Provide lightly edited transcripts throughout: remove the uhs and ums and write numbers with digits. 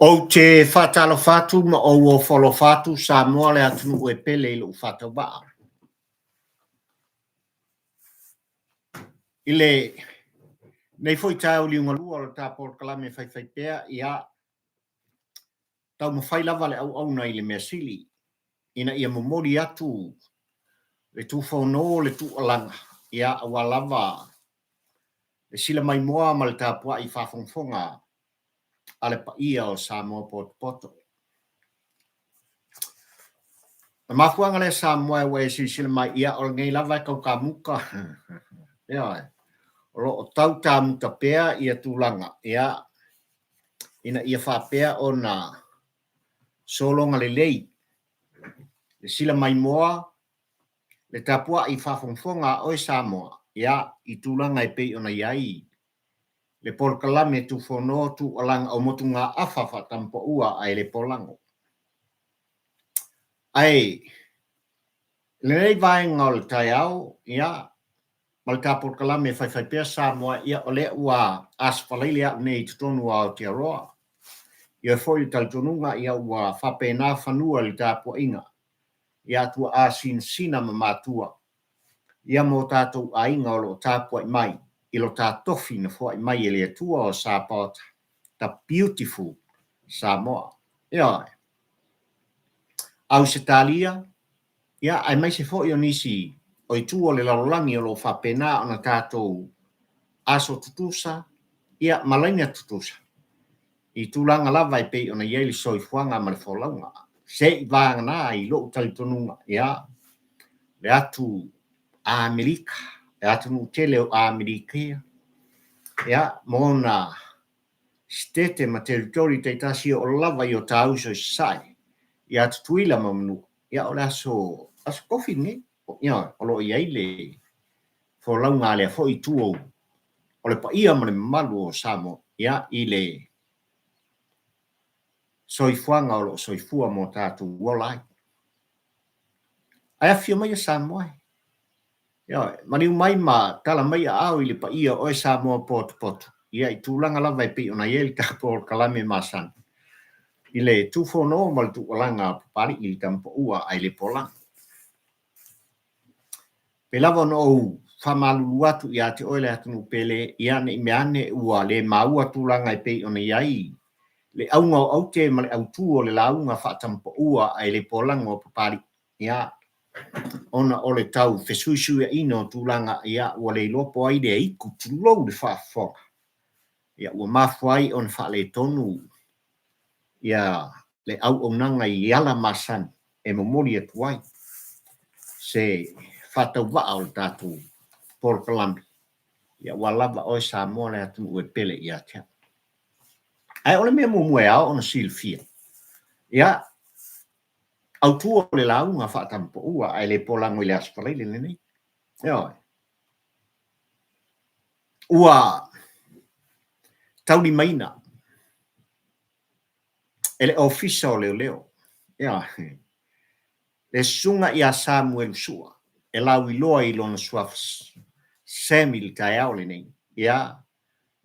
Ou te faatalofa atu ma ou ofo alofa atu Samoa le atunuu e pele i lou faatauvaa. I lenei foi taeao liugalua o le ta polokalame faifaipea, ia taumafai lava le auauna i le mea sili ina ia momoli atu le tufono le tuualaga, ia aua lava le sila maimoa ma le tapuai faafogafoga a le paia o Samoa potopoto. O le mafuaaga lea Samoa ua e silasila mai, ia o lenei lava e tau tamuta, ioe, o lo o tau tamuta pea ia tulaga, ia, ina ia faapea ona sologa lelei le sila maimoa le tapuai faafogafoga a oe Samoa, ia, i tulaga e pei ona i ai le polokalame Tufono Tuualaga o Motugaafa Faatamapaua ae le Polago. Ae i lenei vaega o le taeao, ia, ma le ta polokalame e faifaipea Samoa, ia, o lea ua asofalaile au nei i totonu o Aotearoa. Ia foi le talitonuga, ia, ua faapena fanua i le tapuaiga ia tuaa sinasina ma matua, ia ma o tatou aiga o lo o tapuai mai i lo ta tofi na foai mai e le Atua o Sapaota, the beautiful Samoa. Ioe. Ausetalia, ia, aemaise foi o nisi o itu o le lalolagi o lo o faapena ona tatou aso tutusa, ia, ma laina tutusa i tulaga lava e pei ona i ai le soifuaga ma le folauga. Se i vagana i lou talitonuga, ia, le atu Amerika, le atunuu tele o Amerika, ia, ma ona sitete ma teritori taitasi e oo lava i o ta uso i Sasae, ia Tutuila ma Manua, ia, o le aso, aso tofi lenei, ia, o lo o i ai le folauga a lea foi itu o le paia ma le mamalu o Samoa, ia, i le soifuaga o lo o soifua ma o tatou ola ai. Ae afifio maia Samoa e. Ioe, maliu mai ma tala mai aao i le paia o oe Samoa potopoto, ia i tulaga lava e pei ona i ai le ta polokalame masani i le tufono ma le tuualaga a Papalii i le Tamapaua ae le Polago. Pei lava ona ou faamalulu atu ia te oe le atunuu pele, ia ne i mea ane ua le maua tulaga e pei ona i ai le auga o aute ma le autu o le lauga faatamapaua ae le polago a Papalii, ia, ona o le tau fesuisuiaina o tulaga, ia, ua le iloa po o ai le aitu, tulou le faafofoga, ia, ua mafua ai ona faaletonu ia le auaunaga i ala masani e momoli atu ai se faatauvaa o le tatou polokalame, ia ua lava oe Samoa le atunuu e pele ia te au. Ae o le mea muamua e ao ona silafia, ia, autu o le lauga faatamapaua ae le polago i le Aso Faraile lenei. Ioe. Ua taulimaina e le Ofisa o Leoleo, ioe, le susuga ia Samuelu Sua e lauiloa i lona suafa Sammy i le taeao lenei, ia,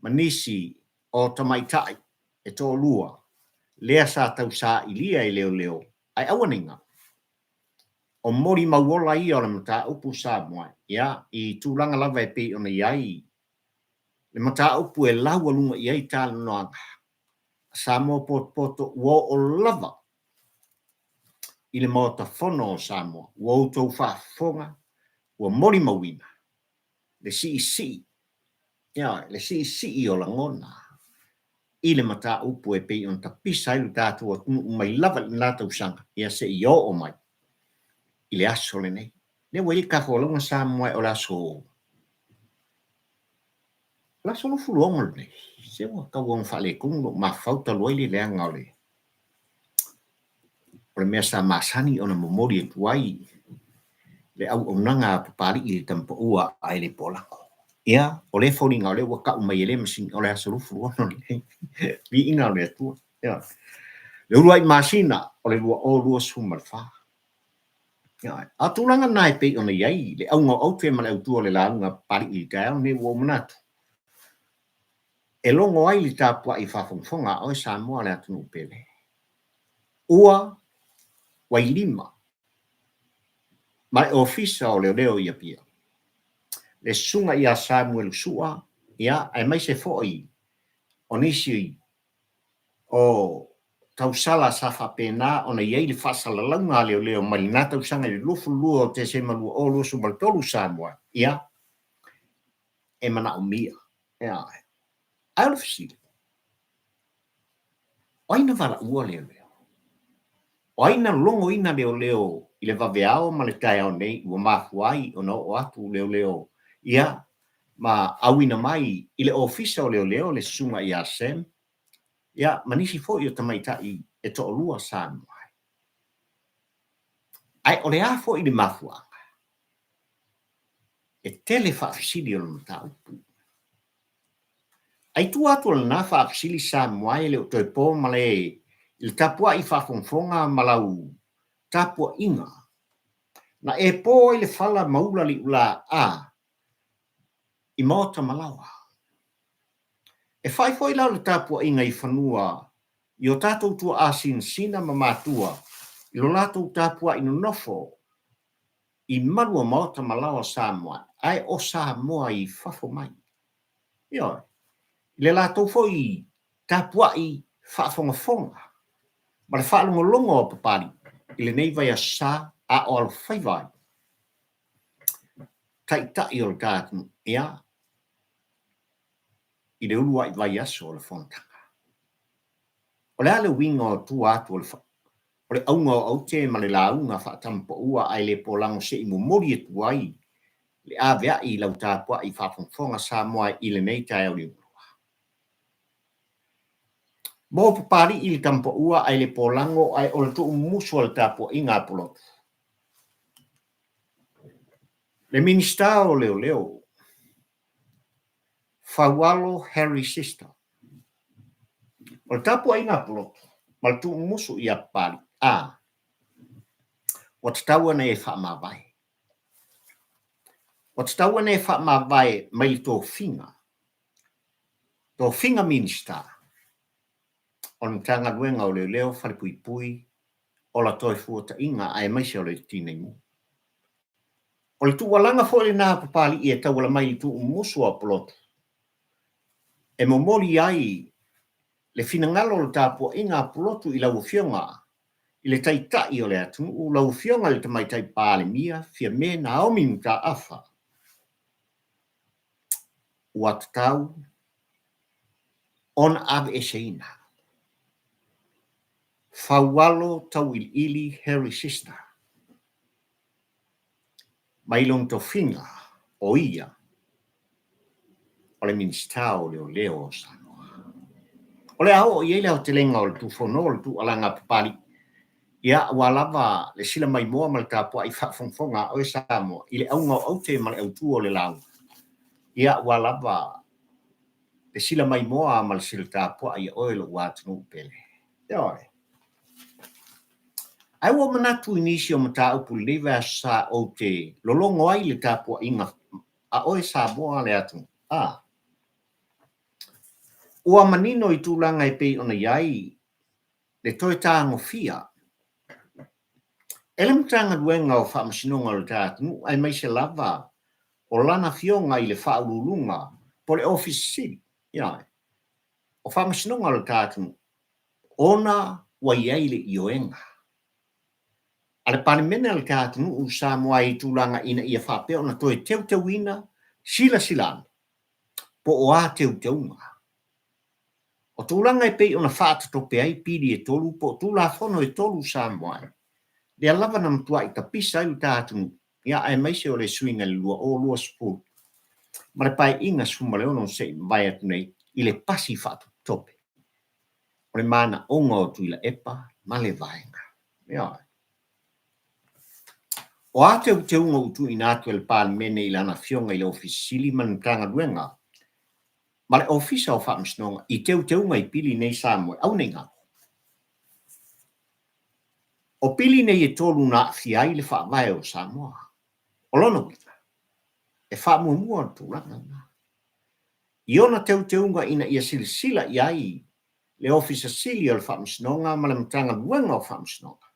ma nisi o tamaitai e toalua lea sa tausailia e leoleo, ae aua ne i galo, o molimau ola ia o le mataupu Samoa, ia, i tulaga lava e pei ona i ai le mataupu e laualuga i ai talanoaga a Samoa potopoto ua oo lava i le Maota Fono o Samoa, ua outou faafofoga, ua molimauina le siisii. Ioe, le siisii o lagona i le mataupu e pei ona tapisa ai lo tatou atunuu mai lava i lena tausaga, ia se i oo mai i le aso lenei. Lea ua i ai le tatou Samoa o le aso, o le aso 26 lenei, se ua tauau ina faaletonu lou mafaufau talu ai le leaga o le o le mea sa masani ona momoli atu ai le auaunaga a Papalii i le Tama Pau a ae le Polago. Ia, o lea e foliga o lea ua tau mai e lea masini o le aso 26 lenei. Viiga o le Atua. Ia, le uluai masina o le 2024. Ia, a o tulaga na e pei ona i ai le auga o aute ma le autu o le lauga a Papalii i le taeao lenei, ua ou manatu e logo ai le tapuai faafogafoga a oe Samoa le atunuu pele. Ua Vailima ma le Ofisa o Leoleo i Apia, le Susuga ia Samuelu Sua, ia, aemaise foi o nisi o tausala sa faapena ona i ai le faasalalauga a leoleo mai lena tausaga i le 22 o Tesema 2023 Samoa, ia, e manaomia. Ia, ae o le fesili, o ai na valaua leoleo? O ai na logoina leoleo i le vaveao ma le taeao nei ua mafua ai ona oo atu leoleo, ia, ma auina mai i le Ofisa o Leoleo le Susuga ia Sam, ia, ma nisi foi o tamaitai e toalua Samoa ai? Ae o le a foi le mafuaaga? E tele faafesili o le mataupu. Ae i tua atu o lena faafesili Samoa e le o toe po ma le i le tapuai faafogafoga ma lau tapuaiga na e po ai le fala ma ula liulaa i maota ma laoa. E fai foi la o le tapuaiga i fanua i o tatou tuaa sinasina ma matua i lo latou tapuai nonofo i malu o maota ma laoa Samoa, ae o Samoa i fafo mai. Ioe, i le latou foi tapuai faafogafoga ma le faalogologo a Papalii i lenei vaiaso sa a o alofaiva ai Taitai o le ta atunuu, ia, i le uluai vaiaso o le Fonotaga. O le a le uiga o tua atu o le o le auga o aute ma le lauga faatamapaua ae le polago se i momoli atu ai le aveai i lau tapuai faafogafoga Samoa i lenei taeao liugalua? Mo Papalii i le tamapaua ae le polago ae o le tuumumusu a le tapuaiga a Pulotu. Le Minisita o Leoleo, Faualo Harry Sister. O le tapuaiga a Pulotu ma le tuumumusu ia Papalii, a ua tatau ona e faamavae. Ua tatau ona e faamavae mai le tofiga, tofiga Minisita o le Matagaluega o Leoleo, Falepuipui, Ola Toefuataiga aemaise o le Tineimu. O le tuualaga foi lena a Papalii e tauala mai i le tuumumusu a Pulotu e momoli ai le finagalo o le tapuaiga a Pulotu i lau Afioga i le Taitai o le atunuu, lau Afioga i le Tamaitai Palemia Fiame Naomi Mataafa, ua tatau ona aveeseina Faualo Tauiliili Harry Sister mai lona tofiga o ia o le Minisita o Leoleo o Samoa. O le a oo i ai le aotelega o le Tufono o le Tuualaga a Papalii, ia aua lava le sila maimoa ma le tapuai faafogafoga a oe Samoa i le auga o aute ma le autu o le lauga, ia aua lava le sila maimoa ma le sila tapuai a oe lou atunuu pele. Ioe. Ae ua ou manatu i nisi o mataupu i lenei vaiaso sa ou te lologo ai le tapuaiga a oe Samoa le atunuu. A. Ua manino i tulaga e pei ona i ai le toe tagofia e le Matagaluega o Faamasinoga o le ta atunuu aemaise lava o lana afioga i le Faauluuluga po o le Ofisa Sili, ioe, o Faamasinoga o le ta atunuu ona ua i ai le ioega a le Palemene a le ta atunuu Samoa i tulaga ina ia faapea ona toe teuteuina, silasila ane. Po o a teuteuga? O tulaga e pei ona faatatope ai pili e tolu po o Tulafono e tolu Samoa e, lea lava na matuai tapisa ai lo ta atunuu, ia aemaise o le suiga i le 2020 ma le Paeaiga 16 se i mavae atu nei i le pasi faatopetope o le manaoga o Tuilaepa ma le Vaega. Ioe. O a teuteuga ua tuuina atu e le Palemene i lana Afioga i le Ofisa Sili ma le Matagaluega ma le Ofisa o Faamasinoga i teuteuga i pili nei Samoa aua ne i galo. O pili nei e tolu na aafia ai le Faavae o Samoa. O lona uiga, e faamuamua le tulaga lena i ona teuteuga ina ia silasila i ai le Ofisa Sili o le Faamasinoga ma le Matagaluega o Faamasinoga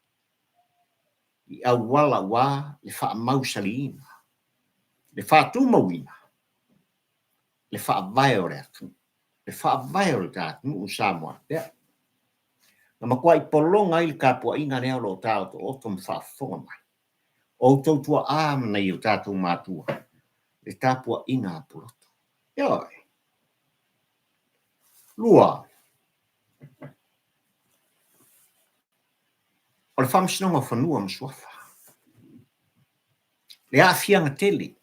i auala aua le faamausaliina, le faatumauina le Faavae o le atunuu, le Faavae o le ta atunuu Samoa pea. Na matuai pologa ai le tapuaiga lea o lo o taotooto ma faafofoga mai o outou tuaa ma nai o tatou matua, le tapuaiga a Puloto. Ioe. Lua, o le Faamasinoga o Fanua ma Suafa. Le aafiaga tele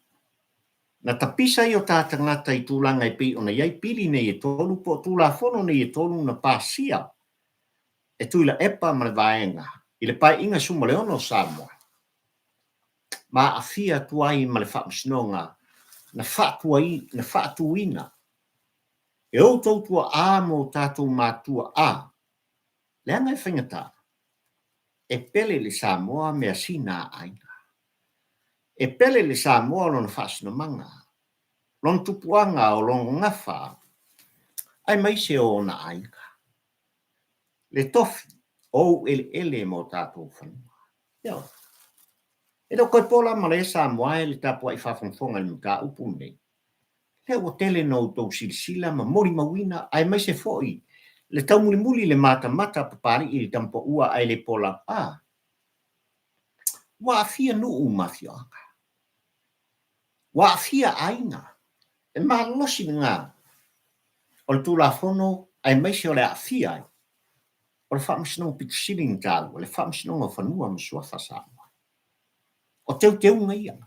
na tapisa ai o ta tagata i tulaga e pei ona i ai pili nei e tolu po o Tulafono nei e tolu na pasia e Tuilaepa ma le Vaega i le Paeaiga 16 o Samoa, ma aafia atu ai ma le Faamasinoga na faatuina e outou tuaa ma o tatou matua a, leaga e faigata, e pele i le Samoa measina a aiga. E pele i le Samoa lona faasinomaga, lona tupuaga o lona gafa, aemaise o ona aiga. Le tofi o ou eleele ma o tatou fanua. Ioe. E le o toe po la ma le Samoa e le tapuai faafogafoga i le mataupu lenei. Lea ua tele na outou silasila ma molimauina aemaise foi le taumulimuli le matamata a Papalii i le tamapaua ae le po lava. A! Ua aafia nuu ma afioaga. Ua aafia aiga. E malosi lena o le Tulafono aemaise o le aafia ai o le Faamasinoga pito sili ona taua, le Faamasinoga o Fanua ma Suafa Samoa. O teuteuga ia,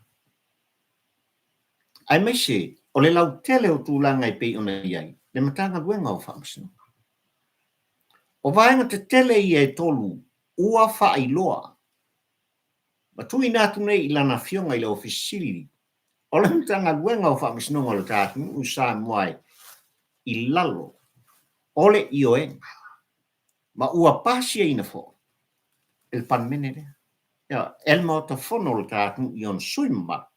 aemaise o le lautele o tulaga e pei ona i ai le Matagaluega o Faamasinoga. O vaega tetele ia e tolu ua faailoa ma tuuina atu nei i lana Afioga i le Ofisa Sili o le Matagaluega o Faamasinoga o le ta atunuu Samoa i lalo o le ioega ma ua pasiaina foi e le Palemene lea, e le Maota Fono o le ta atunuu i ona sui usufono mamalu,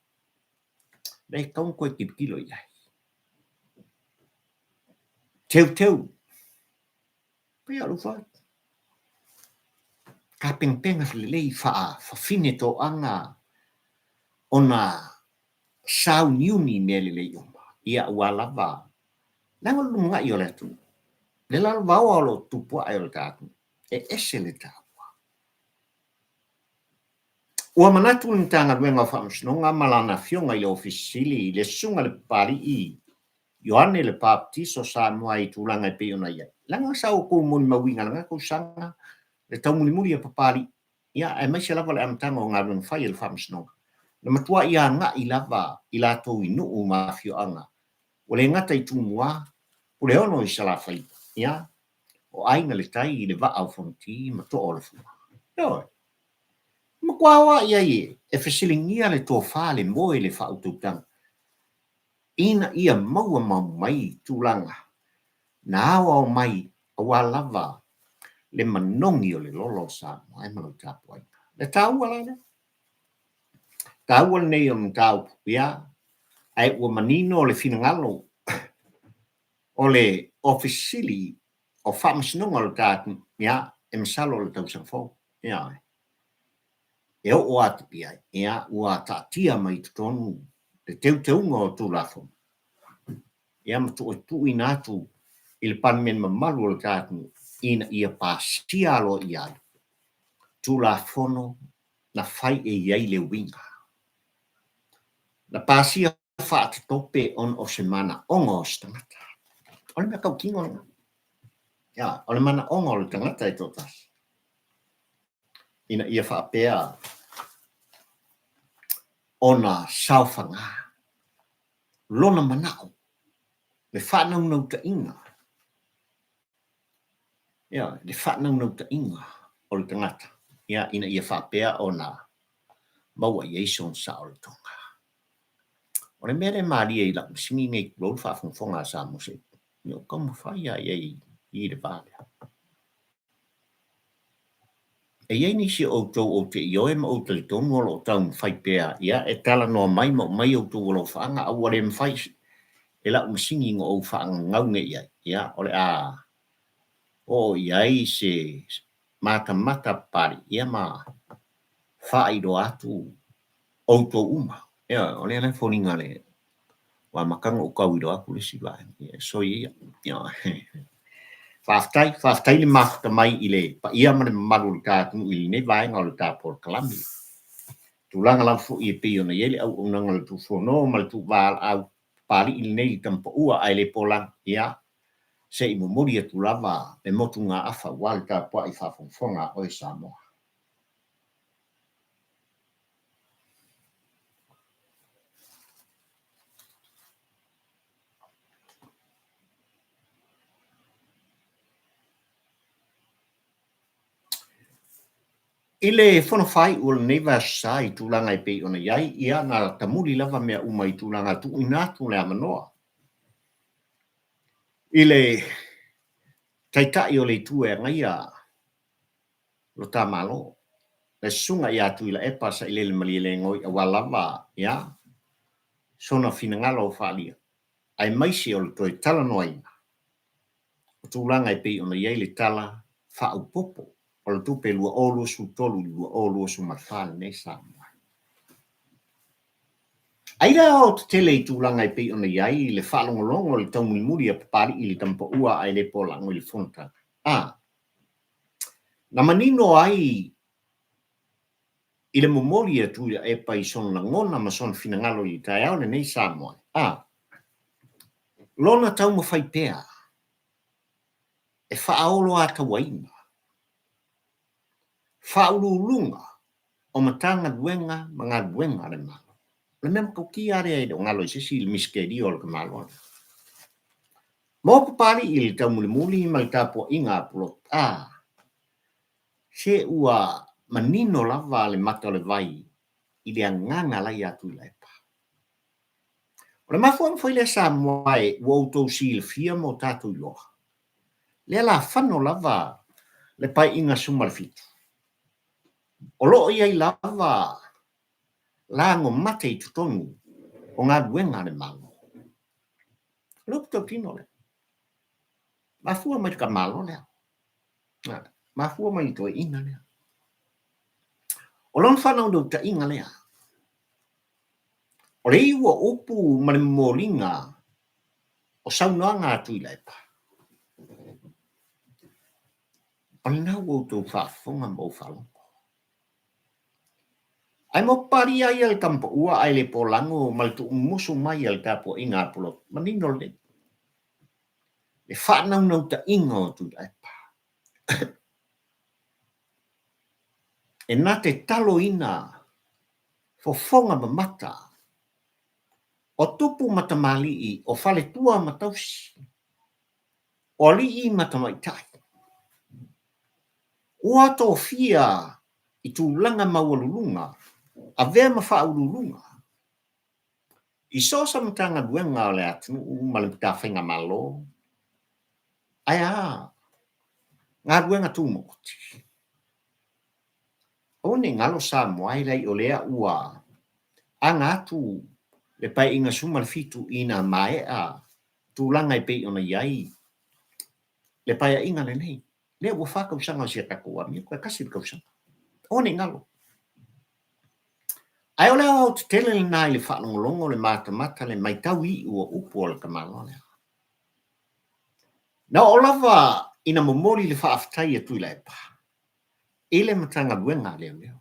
lea e tatau ona toe tilotilo i ai. Teuteu. Pei o lou fai. Tapenapena lelei faafafine toaga ona sauniuni mea lelei uma, ia aua lava leaga o le lumanai o le atunuu, le lalovaoa o lo o tupu ae o le ta atunuu, e ese le taua. Ua manatu le Matagaluega o Faamasinoga ma lana Afioga i le Ofisa Sili, le Susuga i le Papalii Ioane le Papatiso Samoa i tulaga e pei ona i ai. Leaga sa outou molimauina i lena tausaga le taumulimuli a Papalii, ia, aemaise lava le amataga o galuega fai a le Faamasinoga, na matuai agai lava i latou i nuu ma afioaga, ua le gata i Tumua, Puleono i Salafai, ia, o Aiga i le Tai i le Vaa o Fonoti ma Too o le Fua. Ioe. Na matua o lava i ai e fesiligia le tofa, le moe, le faautautaga, ina ia maua mai tulaga na aoao mai aua lava le manogi o le lolo o Samoa e ma lau tapuaiga. Le taua la lea. Taua lenei o le mataupu, ia, ae ua manino le finagalo o le Ofisa Sili o Faamasinoga o le ta atunuu, ia, e masalo o le tausaga fou, ia, e oo atu i ai, ia, ua taatia mai i totonu le teuteuga o Tulafono, ia, ma tuuina atu i le Palemene mamalu o le ta atunuu ina ia pasia aloaia ai Tulafono na fai e i ai le uiga. Na pasia faatatope ona o se manaoga o se tagata. O le mea tautino lena. Ia, o le manaoga o le tagata e toatasi ina ia faapea ona saofaga lona manao, le faanaunautaiga, ia, le faanaunautaiga o le tagata, ia, ina ia faapea ona maua i ai sona saolotoga. O le mea lea e malie i lau masini nei, tulou le faafogafoga a Samoa, se i ou taumafai lava i ai i le va lea. E i ai nisi o outou ou te ioe ma ou talitonu o lo o taumafai pea, ia, e talanoa mai ma aumai outou alofaaga, a ua le mafai e lau masini ona ou faagagau nei i ai, ia, o le a oo i ai se matamata papalii, ia, ma faailoa atu outou uma. Ioe, o lea la e foliga le ua amata ona ou tau iloa atu le isi vaega. Ia, soia ia. Ioe. Faafetai, faafetai le mafuta mai i le paia ma le mamalu o le ta atunuu i lenei vaega o le ta polokalame. Tulaga lava foi e pei ona i ai le auaunaga o le Tuufono ma le Tuuvalaau Papalii lenei i le Tamapaua ae le polagi, ia, se i momoli atu lava le motugaafa aua le tapuai faafogafoga a oe Samoa. I le fono faaiu o lenei vaiaso sa i tulaga e pei ona i ai, ia na tamuli lava mea uma i tulaga tuuina atu le avanoa i le Taitai o le Itu e agaia lo ta Malo, le Susuga ia Tuilaepa Sailele Malielegaoi aua lava ia sona finagalo faaalia, aemaise o le toe talanoaina o tulaga e pei ona i ai le Tala Faaopoopo o le Tupe 2023 i le 2024 lenei Samoa. Ai le aoaotetele i tulaga e pei ona i ai le faalogologo i le taumulimuli a Papalii i le Tamapaua ae le polago i le fonotaga. A. Na manino ai i le momoli a Tuilaepa i sona lagona ma sona finagalo i le taeao lenei Samoa, a. Lona taumafai pea e faaoloatauaina faauluuluga o Matagaluega ma galuega a le Malo. O le mea matautia lava lea e le o galo i se isi le misitelio o le tamaloa lea. Mo Papalii i le taumulimuli ma le tapuaiga a Pulotu, a, se ua manino lava le mata o le vai i le agaga la ia Tuilaepa. O le mafuaaga foi lea Samoa e ua outou silafia ma o tatou iloa, lea la fano lava le Paeaiga 17, o lo o i ai lava lago mate i totonu o galuega a le Malo. O le upu tautino lea. Mafua mai le tamaloa lea. Mafua mai le toeaina lea. O lona faanaunautaiga lea, o le iu o upu ma le momoliga o saunoaga a Tuilaepa, o lena ua outou faafofoga ma ou faalogo. Ae mo Papalia ia le tamapaua ae le polago ma le tuumumusu mai a le tapuaiga a Pulotu, manino lelei le faanaunautaiga o Tuilaepa. E na te taloina fofoga mamata o tupu ma tamalii, o faletua ma tausi, o alii ma tamaitai. Ua tofia i tulaga maualuluga, avea ma faauluuluga i so o se Matagaluega o le atunuu ma le Matafaigamalo, ae a galuega tumaoti? Aua ne i galo Samoa e leai o lea ua aga atu le Paeaiga 17 ina maea tulaga e pei ona i ai le Paeaiga lenei. Lea ua fa tausaga o si a tatou amio, toe tasi le tausaga. Aua ne i galo. Ae o le aoaotetele lena i le faalogologo, le matamata, le matau iu o upu a le tamaloa lea. Na oo lava ina momoli le faafetai a Tuilaepa i le Matagaluega a Leoleo.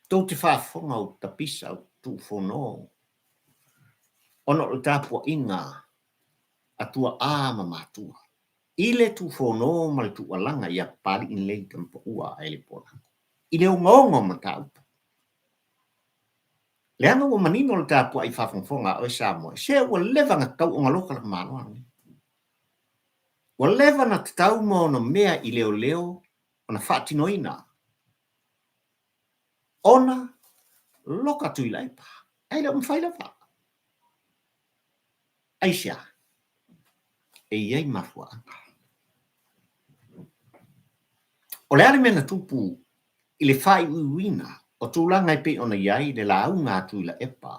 Tou te faafofoga ou te tapisa, Tuufono ona o le tapuaiga a tuaa ma matua i le Tuufono ma le tuualaga ia Papalii lelei Tamapaua ae le Polango i le ogaoga o mataupu. Leaga ua manino le tapuai faafogafoga a oe Samoa, se ua leva na tatau ona loka le tamaloa lenei. Ua leva na tatau ma onomea i leoleo ona faatinoina ona loka Tuilaepa, ae le o mafai lava. Aisea? E i ai mafuaaga. O le a le mea na tupu i le faaiuiuina o tulaga e pei ona i ai le lauga a Tuilaepa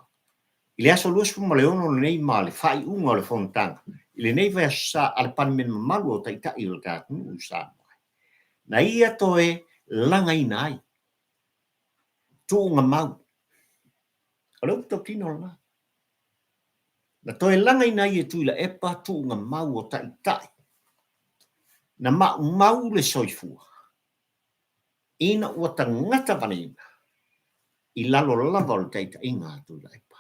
i le aso 26 lenei ma le faaiuga o le fonotaga i lenei vaiaso sa a le Palemene mamalu o Taitai o le ta atunuu o Samoa, na ia toe lagaina ai tuugamau. O le upu tautino lena. Na toe lagaina ai e Tuilaepa tuugamau o Taitai na maumau le soifua ina ua tagata valeina i lalo lava o le taitaiga a Tuilaepa.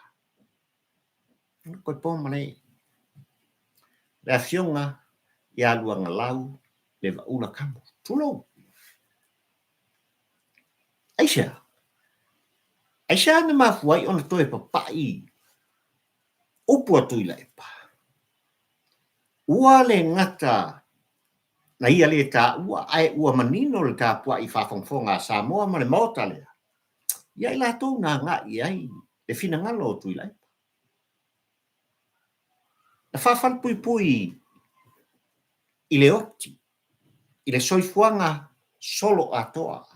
Koe po ma le le afioga ia Luagalau Levaula Kamo. Tulou. Aisea? Aisea na mafua ai ona toe papai upu a Tuilaepa? Ua le gata na ia le taua ae ua manino le tapuai faafogafoga a Samoa ma le Maota lea ia i latou na agai i ai le finagalo o Tuilaepa. Na faafalepuipui i le oti, i le soifuaga solo atoa,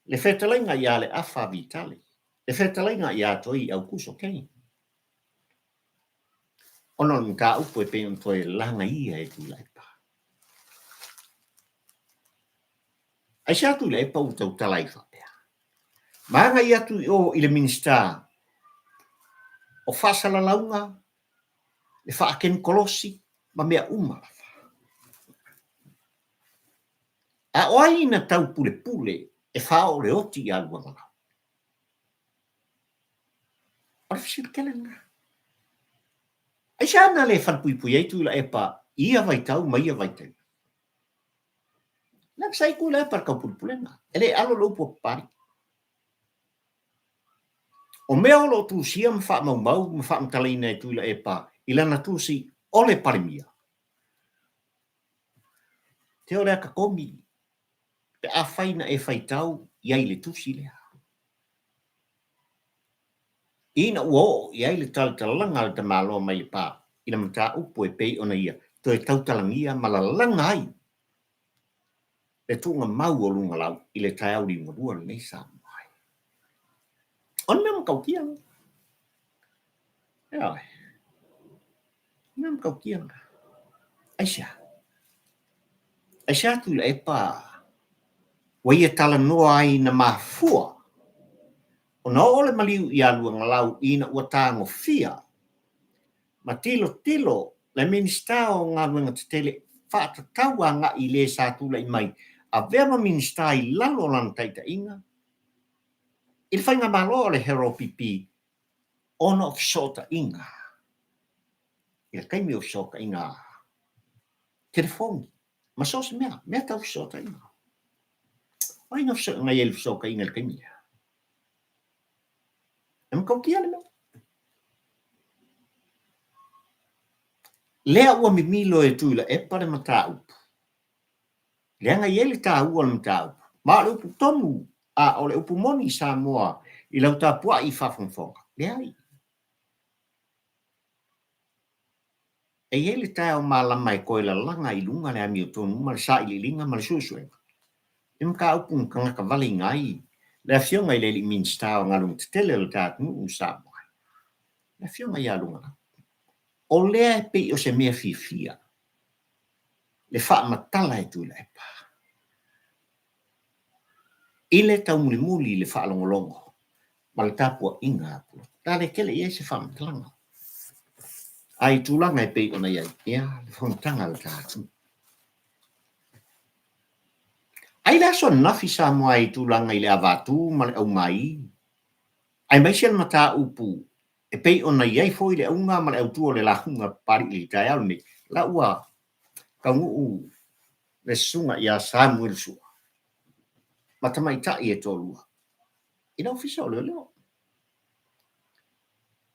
le fetalaiga ia Leafa Vitale, le fetalaiga ia Toi Aukuso Kane. Ona o le mataupu e pei ona toe lagaia e Tuilaepa. Aisea Tuilaepa ua tautala ai faapea? Ma agai atu i o i le Minisita o Faasalalauga, le Faakenikolosi ma mea uma lava. A o ai na taupulepule e faaoo le oti ia Luagalau? O le fesili tele lena. Aisea na le falepuipui ai Tuilaepa i ia vaitau ma ia vaitaimi? Leaga sa i Tuilaepa i le taupulepulega, e le alo le upu a Papalii. O mea o lo o tusia ma faamaumau ma faamatalaina e Tuilaepa i lana tusi o le Palemia, te o le akatomi pe afai na e faitau i ai i le tusi lea. Ina ua oo i ai le talatalaga a le tamaloa mai le pa i le mataupu e pei ona ia toe tautalagia ma lalaga ai le tuugamau o lugalau i le taeao liugalua lenei Samoa ai. O le mea matautia lena. Ioe. O le mea matautia lena. Aisea? Aisea Tuilaepa ua ia talanoa ai na mafua ona oo le maliu ia Luagalau ina ua tagofia ma tilotilo le Minisita o Galuega Tetele faatatau agai i le sa tulai mai avea ma Minisita i lalo o lana taitaiga i le Faigamalo a le Harold Pipi ona o fesootaiga i le taimi o fesootaiga telefoni ma so o se mea, mea tau fesootaiga. O ai na fesootaiga i ai le fesootaiga i le taimi lea? E matautia le mea. Lea ua mimilo e Tuilaepa le mataupu, leaga e i ai le taua o le mataupu, ma o le upu tonu, a o le upu moni i Samoa i lau tapuai faafogafoga, leai. E i ai le taeao malama e toe lalaga i luga le amiotonu ma le sailiiliga ma le suesuega i mataupu na tagata valeina ai le Afioga i le alii Minisita o Galuega Tetele o le ta atunuu o Samoa, le Afioga ia Lugalau. O lea e pei o se mea fiafia le faamatala e Tuilaepa i le taumulimuli i le faalogologo ma le tapuaiga a Pulotu. O le a le tele i ai se faamatalaga, a i tulaga e pei ona i ai, ia, le fonotaga a le ta atunuu. Ai le aso ananafi Samoa i tulaga i le avatu ma le aumai. Aemaise le mataupu e pei ona i ai foi le auga ma le autu o le lauga Papalii i le taeao lenei, la ua taunuu le susuga ia Samuel Sua ma tamaitai e toalua i le Ofisa o Leoleo.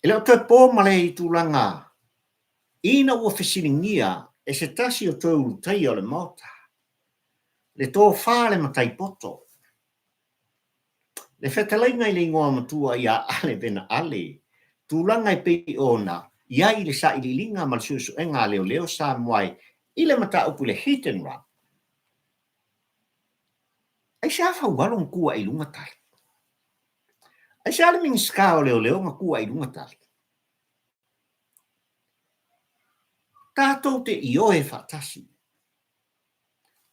E le o toe po ma le i tulaga ina ua fesiligia e se tasi o toe ulutaia o le Maota le tofa a le matai poto, le fetalaiga i le igoa matua ia Ale Vena Ale, tulaga e pei ona i ai le sailiiliga ma le suesuega a leoleo Samoa i le mataupu i le hit and run. Aisea Faualo na tu ae i luga tali? Aisea le Minisita o Leoleo na tu ae i luga tali? Tatou te ioe faatasi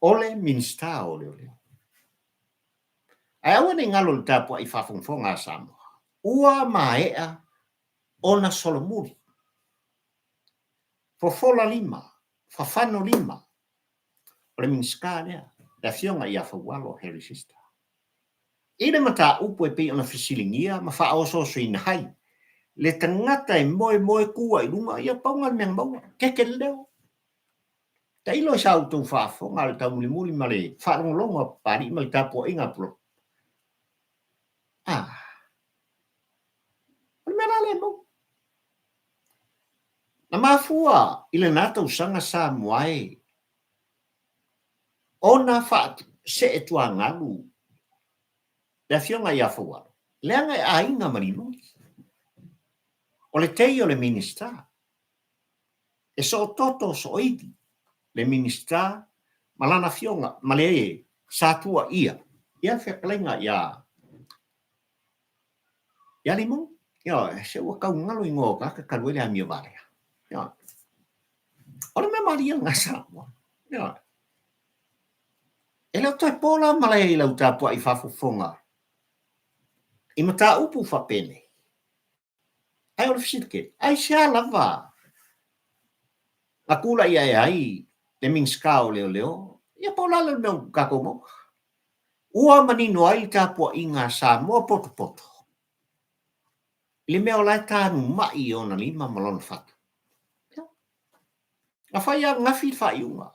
o le Minisita o Leoleo. Ae aua ne i galo i le tapuai faafogafoga a Samoa, ua maea ona solomuli, fofola lima, fafano lima o le Minisita lea, le Afioga ia Faualo Harry Sister. I le mataupu e pei ona fesiligia ma faaosoosoina ai le tagata e moemoe tu ai i luga, ia pau lena o le mea na maua, keke le leo. Tailo i sa outou faafofoga a o le taumulimuli ma le faalogologo a Papalii ma le tapuaiga a Pulotu. Ah, o le mea la lea e maua. Na mafua i lena tausaga Samoa e ona faasee tuagalu le Afioga ia Faualo, leaga e aiga ma Limoni. O le tei o le Minisita, e soototo sooivi le Minisita ma lana afioga ma le sa tuuaia ia le fetalaiga ia ia Limoni. Ioe, se ua tau galo igoa o tagata talu ai le amio valea. Ioe. O le mea malie lena Samoa. Ioe. E le o toe po la malae i lau tapuai faafofoga i mataupu faapenei. Ae o le fesili tele, aisea lava na tulai ae ai le Minisita o Leoleo? Ia po o le a le mea ua tatou maua? Ua manino ai le tapuaiga a Samoa potopoto i le mea o la e tanumai i ona lima ma lona fatu. Ia, na fai ananafi le faaiuga.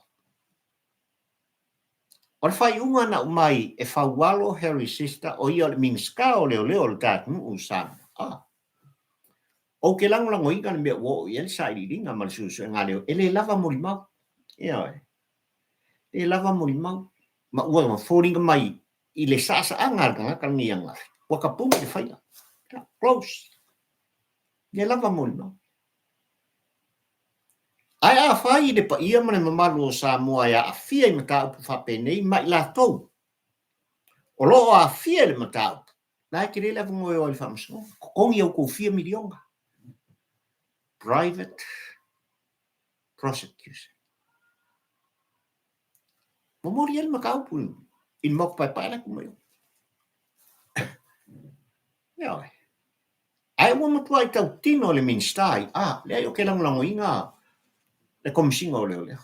O le faaiuga na aumai e Faualo Harry Sister, o ia o le Minisita o Leoleo o le ta atunuu o Samoa. Ou te lagolagoina le mea ua oo i ai le sailiiliga ma le suesuega a leo, e le lava molimau. Ioe. E le lava molimau. Ma ua foliga mai i le saasaaga a le tagata lenei ananafi, ua tapuni le faila. Close. E le lava molimau. Ae afai i le paia ma le mamalu o Samoa e aafia i mataupu faapenei ma i latou o lo o aafia i le mataupu, la e tele le avanoa e o ai i le Faamasinoga, totogi a outou fia miliona. Private prosecution. Momoli ai le mataupu i le Maota Paepae la e tu mai. Ioe. Ae ua matuai tautino le Minisita i a, leai ou te lagolagoina le Komesina o Leoleo,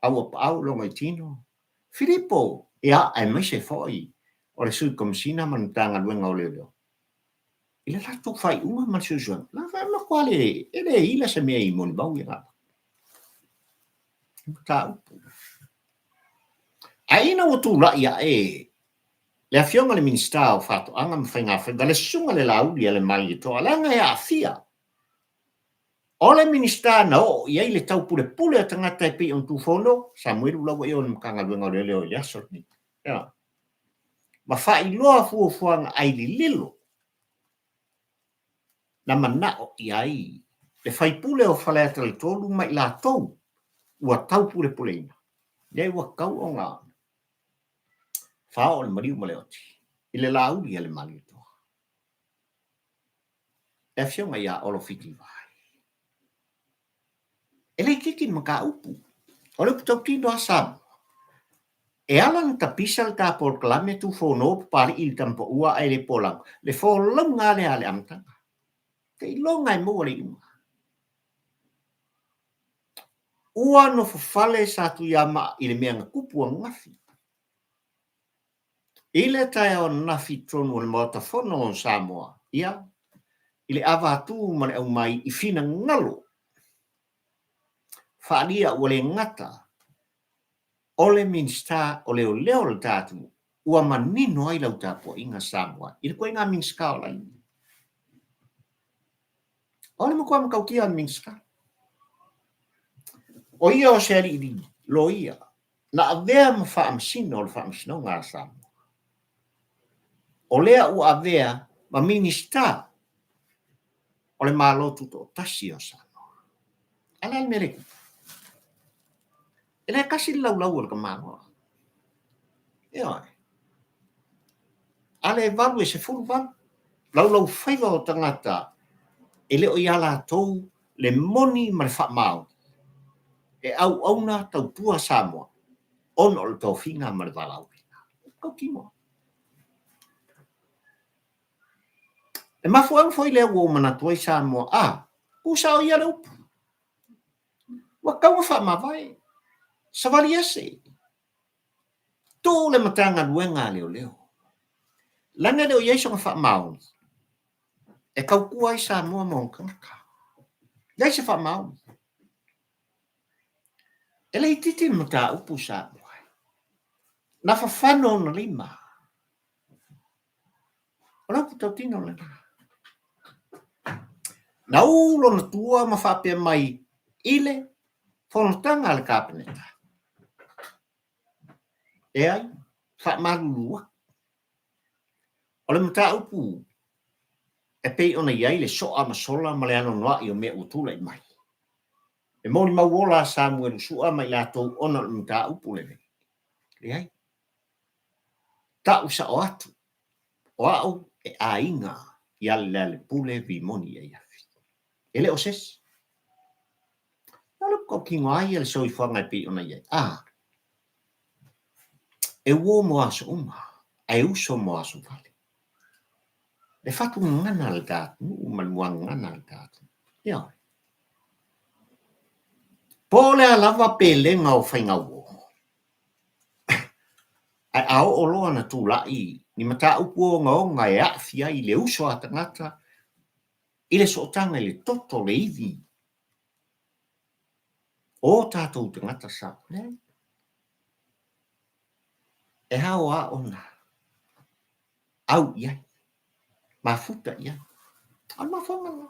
a ua paau lona i tino. Filipo, ia, aemaise foi o le Sui Komesina ma le Matagaluega o Leoleo, i le latou faaiuga ma le suesuega, la e matua le, e le ila se mea i molimau ia gata. Mataupu. Ae ina ua tulai ae le Afioga i le Minisita o Faatoaga ma Faigafaiva, le Susuga i le Laauli a le Malietoa, leaga e aafia. O le Minisita na oo i ai le taupulepule a tagata e pei ona Tufono, Samuelu la ua i o i le Matagaluega o Leoleo i le aso lenei. Ia. Ma faailoa fuafuaga ailililo na manao i ai le faipule o Faleata le 3 ma i latou ua taupulepuleina. Leai ua tatau ona faaoo le maliu ma le oti i le Laauli a le Malietoa, le Afioga ia Olo Fitivai. E le itiiti le mataupu. O le upu tautino a Samoa, e ala ona tapisa le ta polokalame Tufono Papalii i le Tamapaua ae le Polaga, le folauga lea a le amataga. Seiloga e maua le iuga. Ua nofofale Satuiamaa i le mea na tupu ananafi. I le taeao ananafi i totonu o le Maota Fono o Samoa, ia, I le avatu ma le aumai i finagalo faaalia ua le gata o le Minisita o Leoleo o le ta atunuu ua manino ai lau tapuaiga Samoa i le ituaiga Minisita o Laina. O le matua matautia o le Minisita. O ia o se alii loia na avea ma Faamasino o le Faamasinoga a Samoa. O lea ua avea ma Minisita o le Malo Tutoatasi o Samoa. A o le a le mea lea e tupu? E le tasi le laulau o le tamaloa. Ioe. A le 8 e 18 laulaufaiva o tagata e le o ia latou le moni ma le faamaoni e auauna tautua Samoa ona o le tofiga ma le valaauina. Tautino. Le mafuaaga foi lea ua ou manatu ai Samoa, a, tu sao ia le upu. Ua tatau ona faamavae, savali ese, tuu le Matagaluega a Leoleo, leaga e le o i ai sona faamaoni e tautua ai Samoa ma ona tagata. Leai se faamaoni. E le itiiti le mataupu Samoa. Na fafano ona lima. O le upu tautino lena. Na u lona tua ma faapea mai i le fonotaga a le Kapeneta, Leai, faamalulu atu. O le mataupu e pei ona i ai le soa ma sola ma le anoanoai o mea ua tulai mai, e molimau ola a Samuelu Sua ma i latou ona o le mataupu lenei. Leai. Tau sao atu, o au e aiga ia Lealepule Vimoni Aiafi. E le o se isi. O le tautino lava ia le soifuaga e pei ona i ai. A, e uo mo aso uma, ae uso mo aso vale. Le fatu gagana a le ta atunuu ma le muagagana a le ta atunuu. Ioe. Po o le a lava pelega o faigauo, Ae a oo loa na tulai ni mataupu ogaoga e aafia ai le uso a tagata i le sootaga i le toto, le ivi o tatou tagata sa, leai. E ao lava ona au i ai, mafuta i ai. O le mafuaaga lena.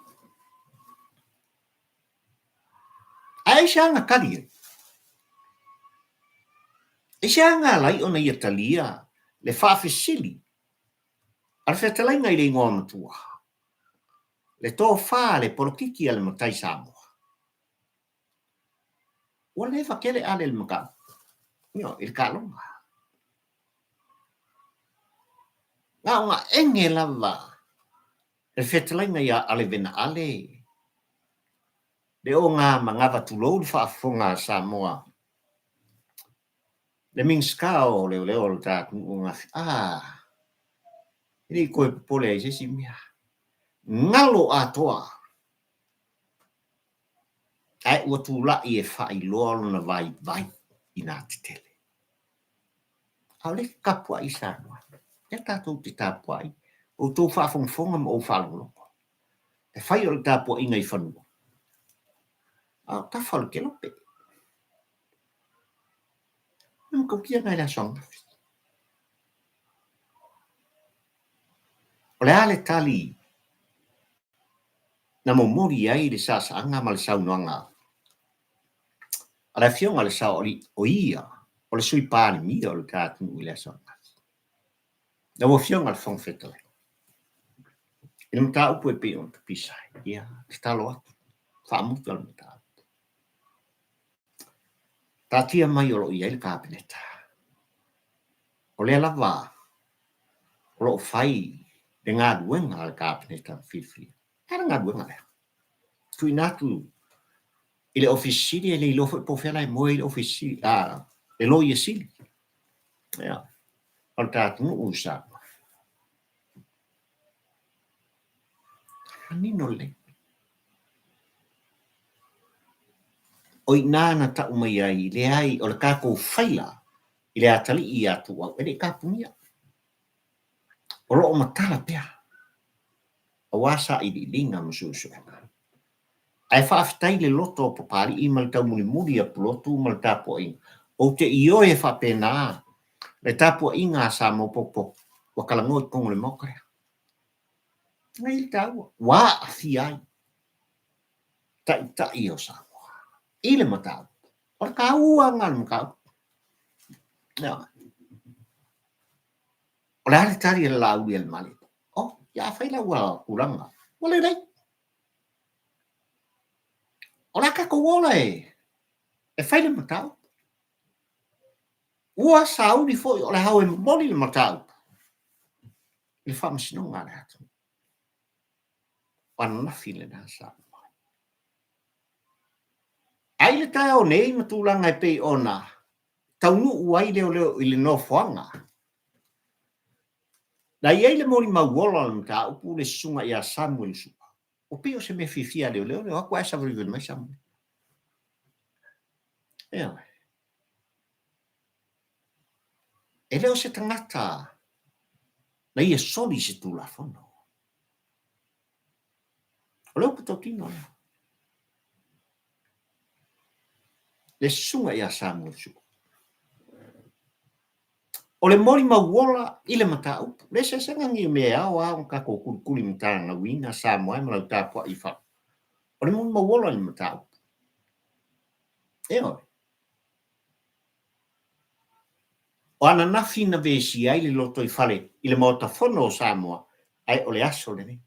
Ae aisea na tali ai? Aisea na ala ai ona ia talia le faafesili a le fetalaiga i le igoa matua, le tofa a le polokiki a le matai Samoa? Ua leva tele ale i le mataupu, ioe, i le taaloga. Na ona ege lava le fetalaiga ia Alevena Ale, le oga manava tulou le faafofoga a Samoa, le Minisita o Leoleo o le ta atunuu o Gafi, a, e le i toe popole ai i se isi mea. Galo atoa, ae ua tulai e faailoa lona vaivai i nā tetele. A o lea e te tapuai Samoa. Lea tatou te tapuai, outou faafogafoga ma ou faalogologo. E fai o le tapuaiga i fanua, a o tafa o le kelope. E matautia lena i le aso ananafi. O le a le tali na momoli ai le saasaaga ma le saunoaga a le Afioga i le Saoalii, o ia o le Sui Palemia o le ta atunuu i le aso ananafi. Lau Afioga i le Fofoga Fetalai, i le mataupu e pei ona tapisa ai, ia, tatalo atu, faamuta le mataupu. Taatia mai o lo o i ai le Kapeneta. O lea lava o lo o fai le galuega a le Kapeneta na filifilia. E a le galuega lea? Tuuina atu i le Ofisa Sili, e le iloa foi po o fea la e moe ai le Ofisa Sili, a, le Loia Sili, ia, o le ta atunuu i Samoa. Manino lelei. O i ina na tau mai ai, leai, o le tatou faila i le atalii ia Tuuau, e le i tapunia. O lo o matala pea. Aua sailiiliga ma suesuega. Ae faafetai i le loto o Papalii ma le taumulimuli a Pulotu ma le tapuaiga. Ou te ioe e faapena le tapuaiga a Samoa potopoto ua talanoa i totonu o le Maota lea. Lena e i ai le taua, ua aafia ai Taitai o Samoa i le mataupu. O le taua lena o le mataupu. O le a le tali a le Laaulialemale? Oh, ia afai la ua tulaga, ua lelei. O le a tatou ola e fai le mataupu. Ua sauni foi o le a o e momoli le mataupu i le faamasinoga a le atunuu. O ananafi lena sa aumai. A i le taeao nei ma tulaga e pei ona taunuu ai leoleo i le nofoaga, na i ai le molimau ola o le mataupu le susuga ia Samuel Sua. Ua pei o se mea fiafia a leoleo le o atu ae savalivali mai Samuel. Ioe. E le o se tagata na ia soli se Tulafono. O le upu tautino lea. Le susuga ia Samuel Sua. O le molimau ola i le mataupu. Le eseesega nei o mea e ao lava ona tatou kulikuli matagauina Samoa e ma lau tapuai i fafo. O le molimau ola i le mataupu. Ioe. O ananafi na vesia ai le lotoifale i le Maota Fono o Samoa, ae o le aso lenei.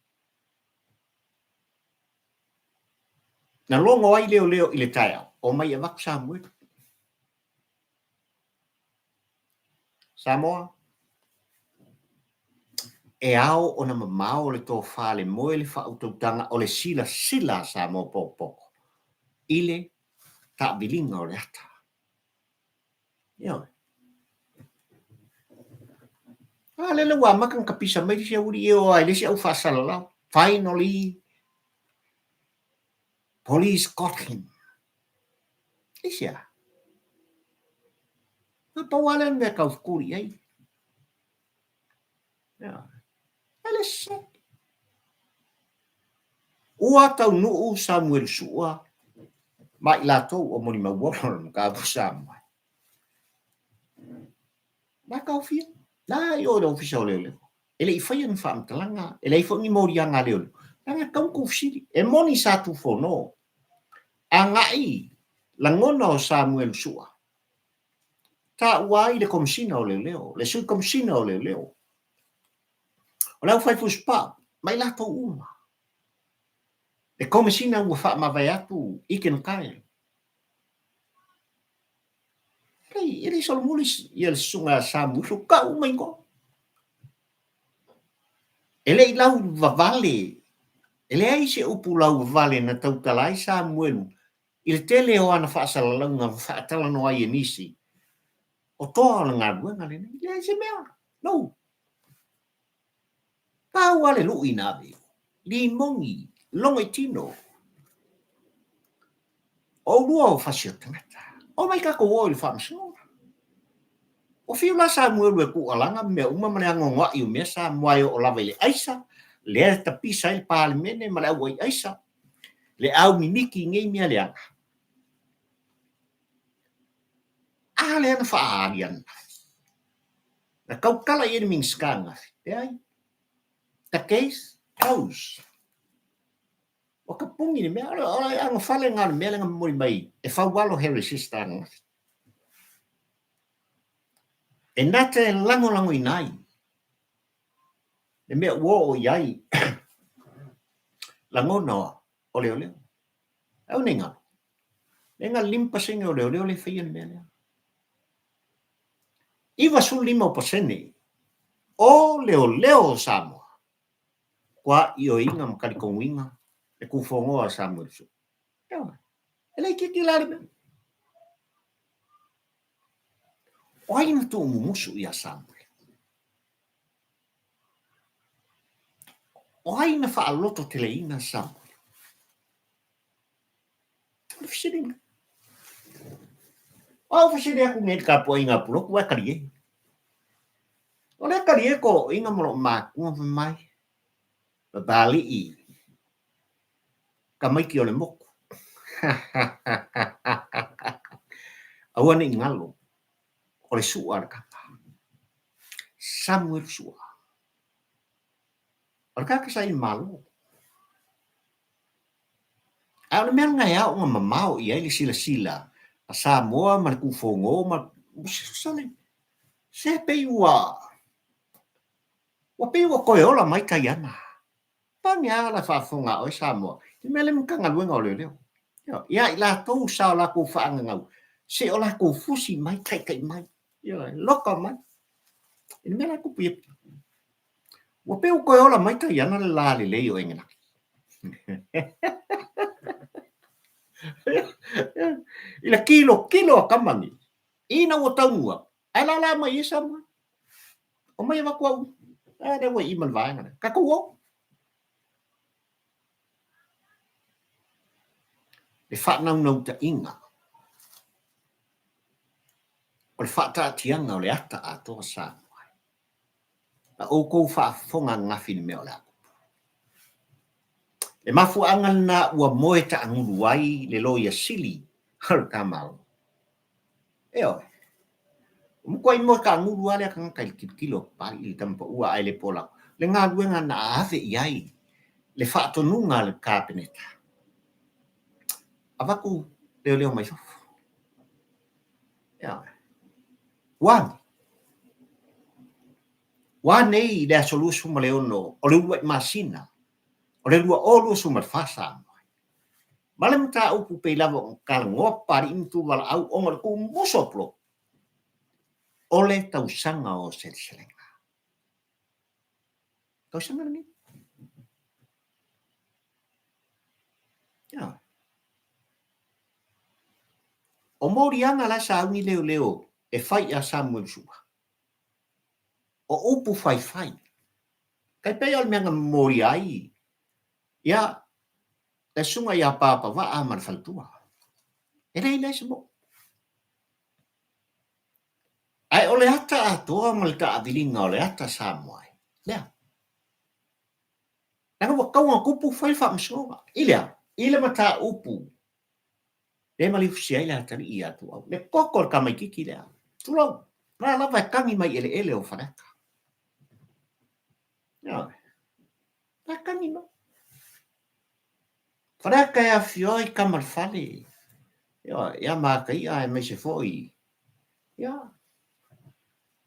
Na logo ai leoleo i le taeao, omai e avatu Samuelu. Samoa, E ao ona mamao le tofa le moe le faautautaga o le silasila a Samoa potopoto i le taaviliga o le ata. Ioe. A lele ua amata ona tapisa mai le isi aualii e oo lava i le isi au faasalalau. Finally, police got him. Aisea? Na pau lava lea o le mea e taufetuli i ai. E le sese. Ua taunuu Samuelu Sua ma i latou o molimau ola o le mataupu Samoa. Na taofia. Na i o i le Ofisa o Leoleo. E le i faia ni faamatalaga, e leai foi ni moliaga a leoleo. Leaga e tatau ona tuufesili. E moni sa tufono agai lagona o Samuelu Sua taua ai le Komesina o Leoleo, le Sui Komesina o Leoleo, o le aufai fusupau, ma i latou uma. Le Komesina ua faamavae atu Eagan Kyle. E le i solomuli ia le susuga ia Samuelu, tau uma igoa. E le i lauvavale, e leai se upu lauvavale na tautala ai Samuelu I le tele o ana faasalalauga na faatalanoa ai e nisi, o toa o le galuega lenei, leai se mea, no. Pau lava le lui na ave i o, limoni, logo i tino. O oulua o fasi o tagata, omai tatou o i le faamasinoga. Ua fiu la Samuelu e tuualaga ma mea uma ma le anoanoai o mea Samoa e oo lava i le aisa, lea e tapisa ai le Palemene ma le auai aisa, le au mimiti i nei mea leaga. A lea na faaali ananafi. Na tautala i ai le Minisita ananafi. Leai. The case closed. Ua tapuni le mea. O le anofale lena o le mea lea na momoli mai e Faualo Harry Sister ananafi. E na te lagolagoina ai le mea ua oo i ai lagona o leoleo. Aua ne i galo, le na o le 5% o leoleo lea e faia le mea lea. 95% o leoleo o Samoa ua ioeina ma talitonuina le tufonoa o Samuel Sua. E le itiiti la le mea. O ai na tuumumusu ia Samuel? O ai na faalototeleina Samuel? O le fesiliga. O au fesili atu nei i le tapuaiga a Pulotu ae talie. O lea talie tootooina ma loo matua fai mai. Papalii, tamaiti o le motu. Aua ne i galo, o le sua a le tama. Samuelu Sua. O le tagata sa i le Malo. Ae o le mea lena e ao ona mamao i ai le silasila a Samoa ma le Tufono ma se pei ua ua pei ua toe ola mai Taiana. Pane a la faafofoga a oe Samoa i le mea lea Matagaluega o Leoleo. Ia i latou sa o latou faagagau, se o latou fusi mai, taitai mai, ioe, loka mai i le mea la e tupu i Apia. Ua pei ua toe ola mai Taiana le la lelei o Engelaki. I le tilotilo a tama nei, ina ua taunuu atu, ae lala mai ai Samoa. Omai avatu au, a lea ua i i ma le vaega lea. Tatou o. Le faanaunautaiga o le faataatiaga o le ata atoa Samoa. Na outou faafofoga ananafi i le mea o le a tupu. Le mafuaaga lena ua moe taagulu ai le Loia Sili o le ta Malo. Ioe. Ua matuai moe taagulu lava lea tagata i le tilotilo a Papalii i le tama paua ae le polau le galuega na ave i ai le faatonuga a le Kapeneta. Avatu leoleo mai fafo. Ioe. Ua ane. Ua nei i le aso 26 o le uluai masina o le 2024 Samoa. Ma le mataupu pei lava ona talanoa Papalii ma Tuvalaau ona o le tuumusu o Pulou, o le tausaga o seleselega. Tausaga lenei. Ioe. O moliaga la e sauni leoleo e fai ia Samuelu Su'a. O upu faifai. Tai pei o le mea na momolia ai ia le susuga ia Papavaa ma le faletua. E leai leai se moʻo. Ae o le ata atoa ma le taaviliga o le ata Samoa e, lea. Leaga ua tatau ona tupu fai le faamasinoga. I le a? I le mataupu lea e maliufusi ai le atalii ia Tuuau. Le toto o le tamaititi lea. Tulou, la lava e tagi mai eleele o Faleata. Ioe. La tagi mai. Faleata e afifio ai tama o le fale. Ioe, ia Mataia aemaise foi. Ia,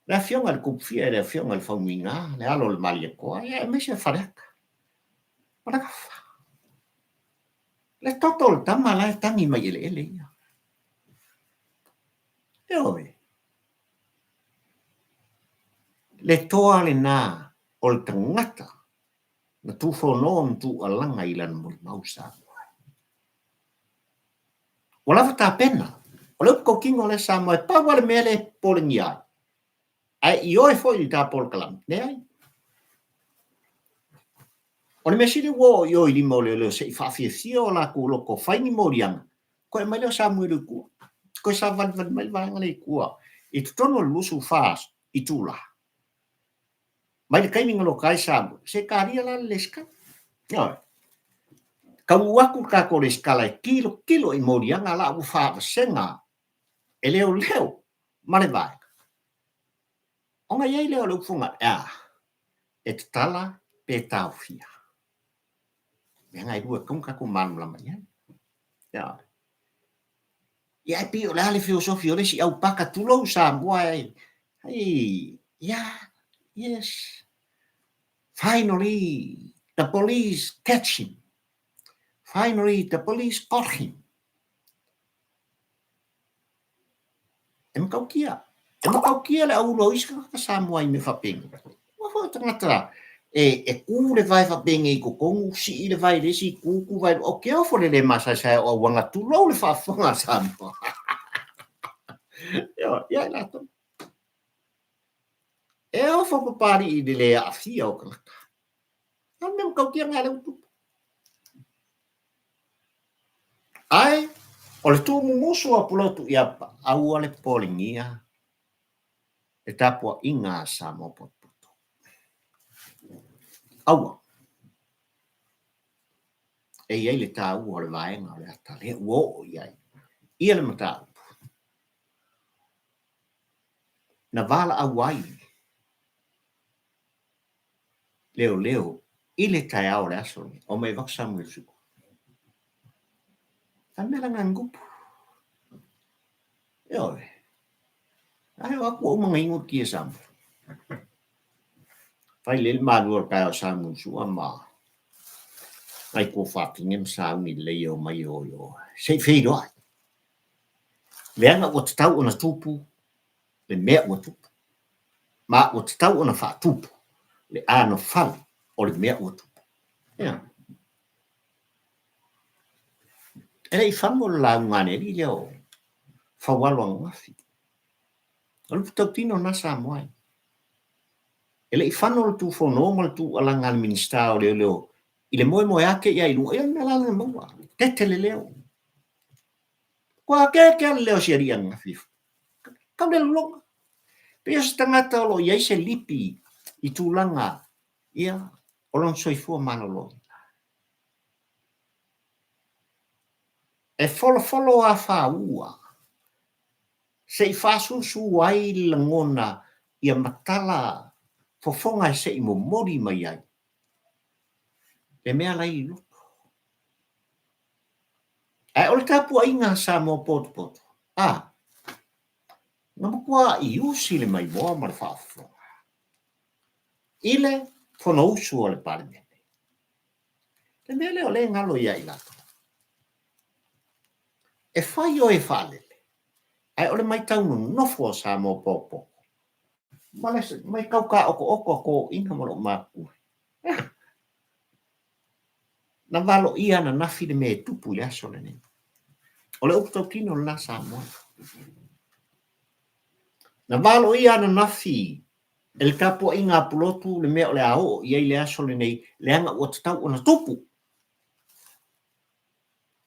le afioga i le Tupufia, le afioga i le Faumuina, le alo o le Malietoa, ia aemaise Faleata. Ma le gafa. Le toto o le tama la e tagi mai eleele ia. Ioe. Le toa lena o le tagata na tufonoa ma tuualaga i lana molimau Samoa. Ua lava tapena. O le upu tautino lea Samoa e pau lava le mea lea e popolegia ai. Ae ioe foi i le ta polokalame, leai. O le mea sili ua oo i o i lima o leoleo se i faafiafia o latou loto fai ni moliaga, toe aumai lea o Samuelu i tua. Toe savalivali mai le vaega lea i tua i totonu o le 24 itula. Mai le taimi na loka ai Samuelu, se talia la le lesitala. Ioe. Taunuu atu le tatou lesitala e tilotilo i moliaga la ua faavasega e leoleo ma le vaega. Ona i ai lea o le upu fogaale, e a? E tatala pe taofia? Mea na e lua e tatau ona tatou malamalama i ai. Ioe. Ia e pei o le a le feosofi o le isi aupaka, tulou Samoa e, hei, yeah, yes, finally the police catch him. Finally the police caught him. E matautia. E matautia le aulu o isi tagata Samoa i mea faapenei. Aua foi o tagata e, e kū le vae faapenei i totonu, sii le vae i le isi itu, kū vae, o ke ofo le le masaesae o auaga, tulou le faafofoga a Samoa. Ioe, ia i latou. E ofo Papalii i le le aafia o tagata. A o le mea matautia lena lea ua tupu. Ae o le tuumumusu o Pulotu ia aua le popolegia le tapuaiga a Samoa potopoto. Aua. E i ai le taua o le vaega o le ata lea ua oo i ai ia le mataupu na valaau ai leoleo i le taeao o le aso lenei. Omai e avatu Samuel Sua. A mea la ngupu. Ioe. Ae o atu ua uma ona inu le ti a Samuel. Fai lelei le malua o le taeao Samuel Sua ma nai tuafafine ma sauni lelei e omai e o i o se i feiloai. Leaga ua tatau ona tupu le mea ua tupu, ma ua tatau ona faatupu le anofale o le mea ua tupu. Ia. E le i fano le lauga a le alii lea o Faualo ananafi. O le upu tautino lena Samoa e. E le i fano le tufono ma le tuualaga a le Minisita o Leoleo i le moemoeā te i ai i luga, ia o le mea la lena maua, tete le leo. Kua keke a le leo o si alii ananafi. Tau le lologa. Pei o se tagata o lo o i ai se lipi i tulaga ia o lona soifua maloloina. E folofolo afaua se i faasusu ai le lagona ia matala fofoga e se i momoli mai ai le mea la i loto. Ae o le tapuaiga a Samoa potopoto, a, na matuai usi le maimoa ma le faafofoga i le Fonousu a le Palemene. Le mea lea o lea e galo ia i latou. E fai oe e faalele, ae o le maitau nonofo a Samoa potopoto ma le maitau taotooto a toeaiina ma loomatutua. Na valoia ananafi le mea e tupu i le aso lenei. O le upu tautino lena Samoa. Na valoia ananafi e le tapuaiga a Pulotu le mea o le a oo i ai le aso lenei, leaga ua tatau ona tupu.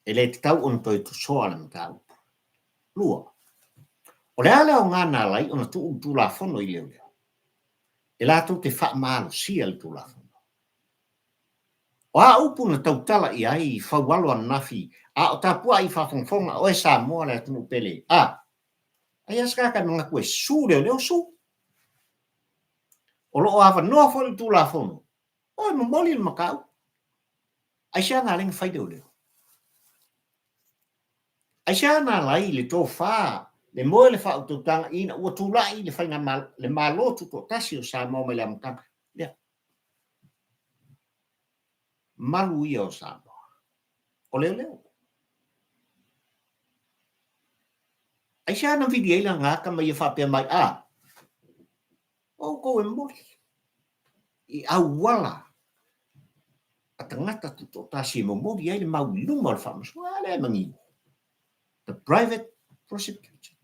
E le tatau ona toe tosoa le mataupu. 2. O le a le aoga na ala ai ona tuu le Tulafono i leoleo? E latou te faamalosia le Tulafono. O a upu na tautala i ai Faualo ananafi a o tapuai faafogafoga oe Samoa le atunuu pele? A. Ai a se tagata e manatu e su leoleo, su. O lo o avanoa foi le Tulafono o e momoli le mataupu. Aisea na ala ai na fai leoleo? Aisea na ala ai le tofa, le moe le faautautaga ina ua tulai le faigamalo, le Malo Tutoatasi o Samoa mai le amataga? Lea. Malu ia o Samoa. O leoleo. Aisea na vili ai lana ata ma ia faapea mai, a, o outou e momoli i auala a tagata tutoatasi e momoli ai le mau i luma o le faamasinoga. A lea e manino. The private prosecution.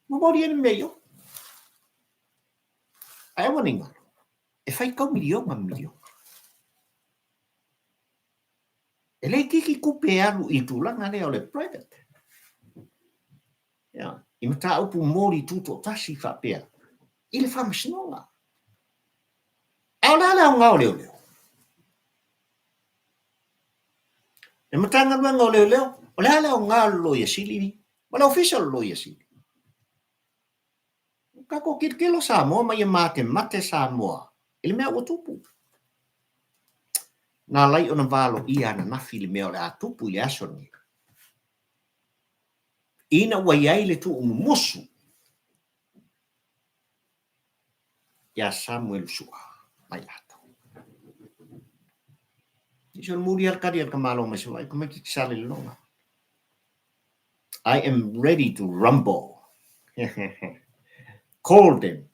Momoli ai le mea i o. Ae aua ne i galo, e faitau miliona ma miliona. E le itiiti tupe e alu i le tulaga lea o le private. Ia, i mataupu moli tutoatasi faapea i le faamasinoga. A o le a le aoga o leoleo? Le Matagaluega o Leoleo, o le a le aoga o le Loia Sili ma le Ofisa o le Loia Sili? Tatou tilotilo Samoa ma ia matemate Samoa i le mea ua tupu. Na ala ai ona valoia ananafi le mea o le a tupu i le aso lenei. Ina ua i ai le tuumumusu ia Samuelu Sua ma i latou. I solomuli lava le tali a le tamaloa mai Savaii, tamaitiiti sa le lologa. I am ready to rumble. Call them.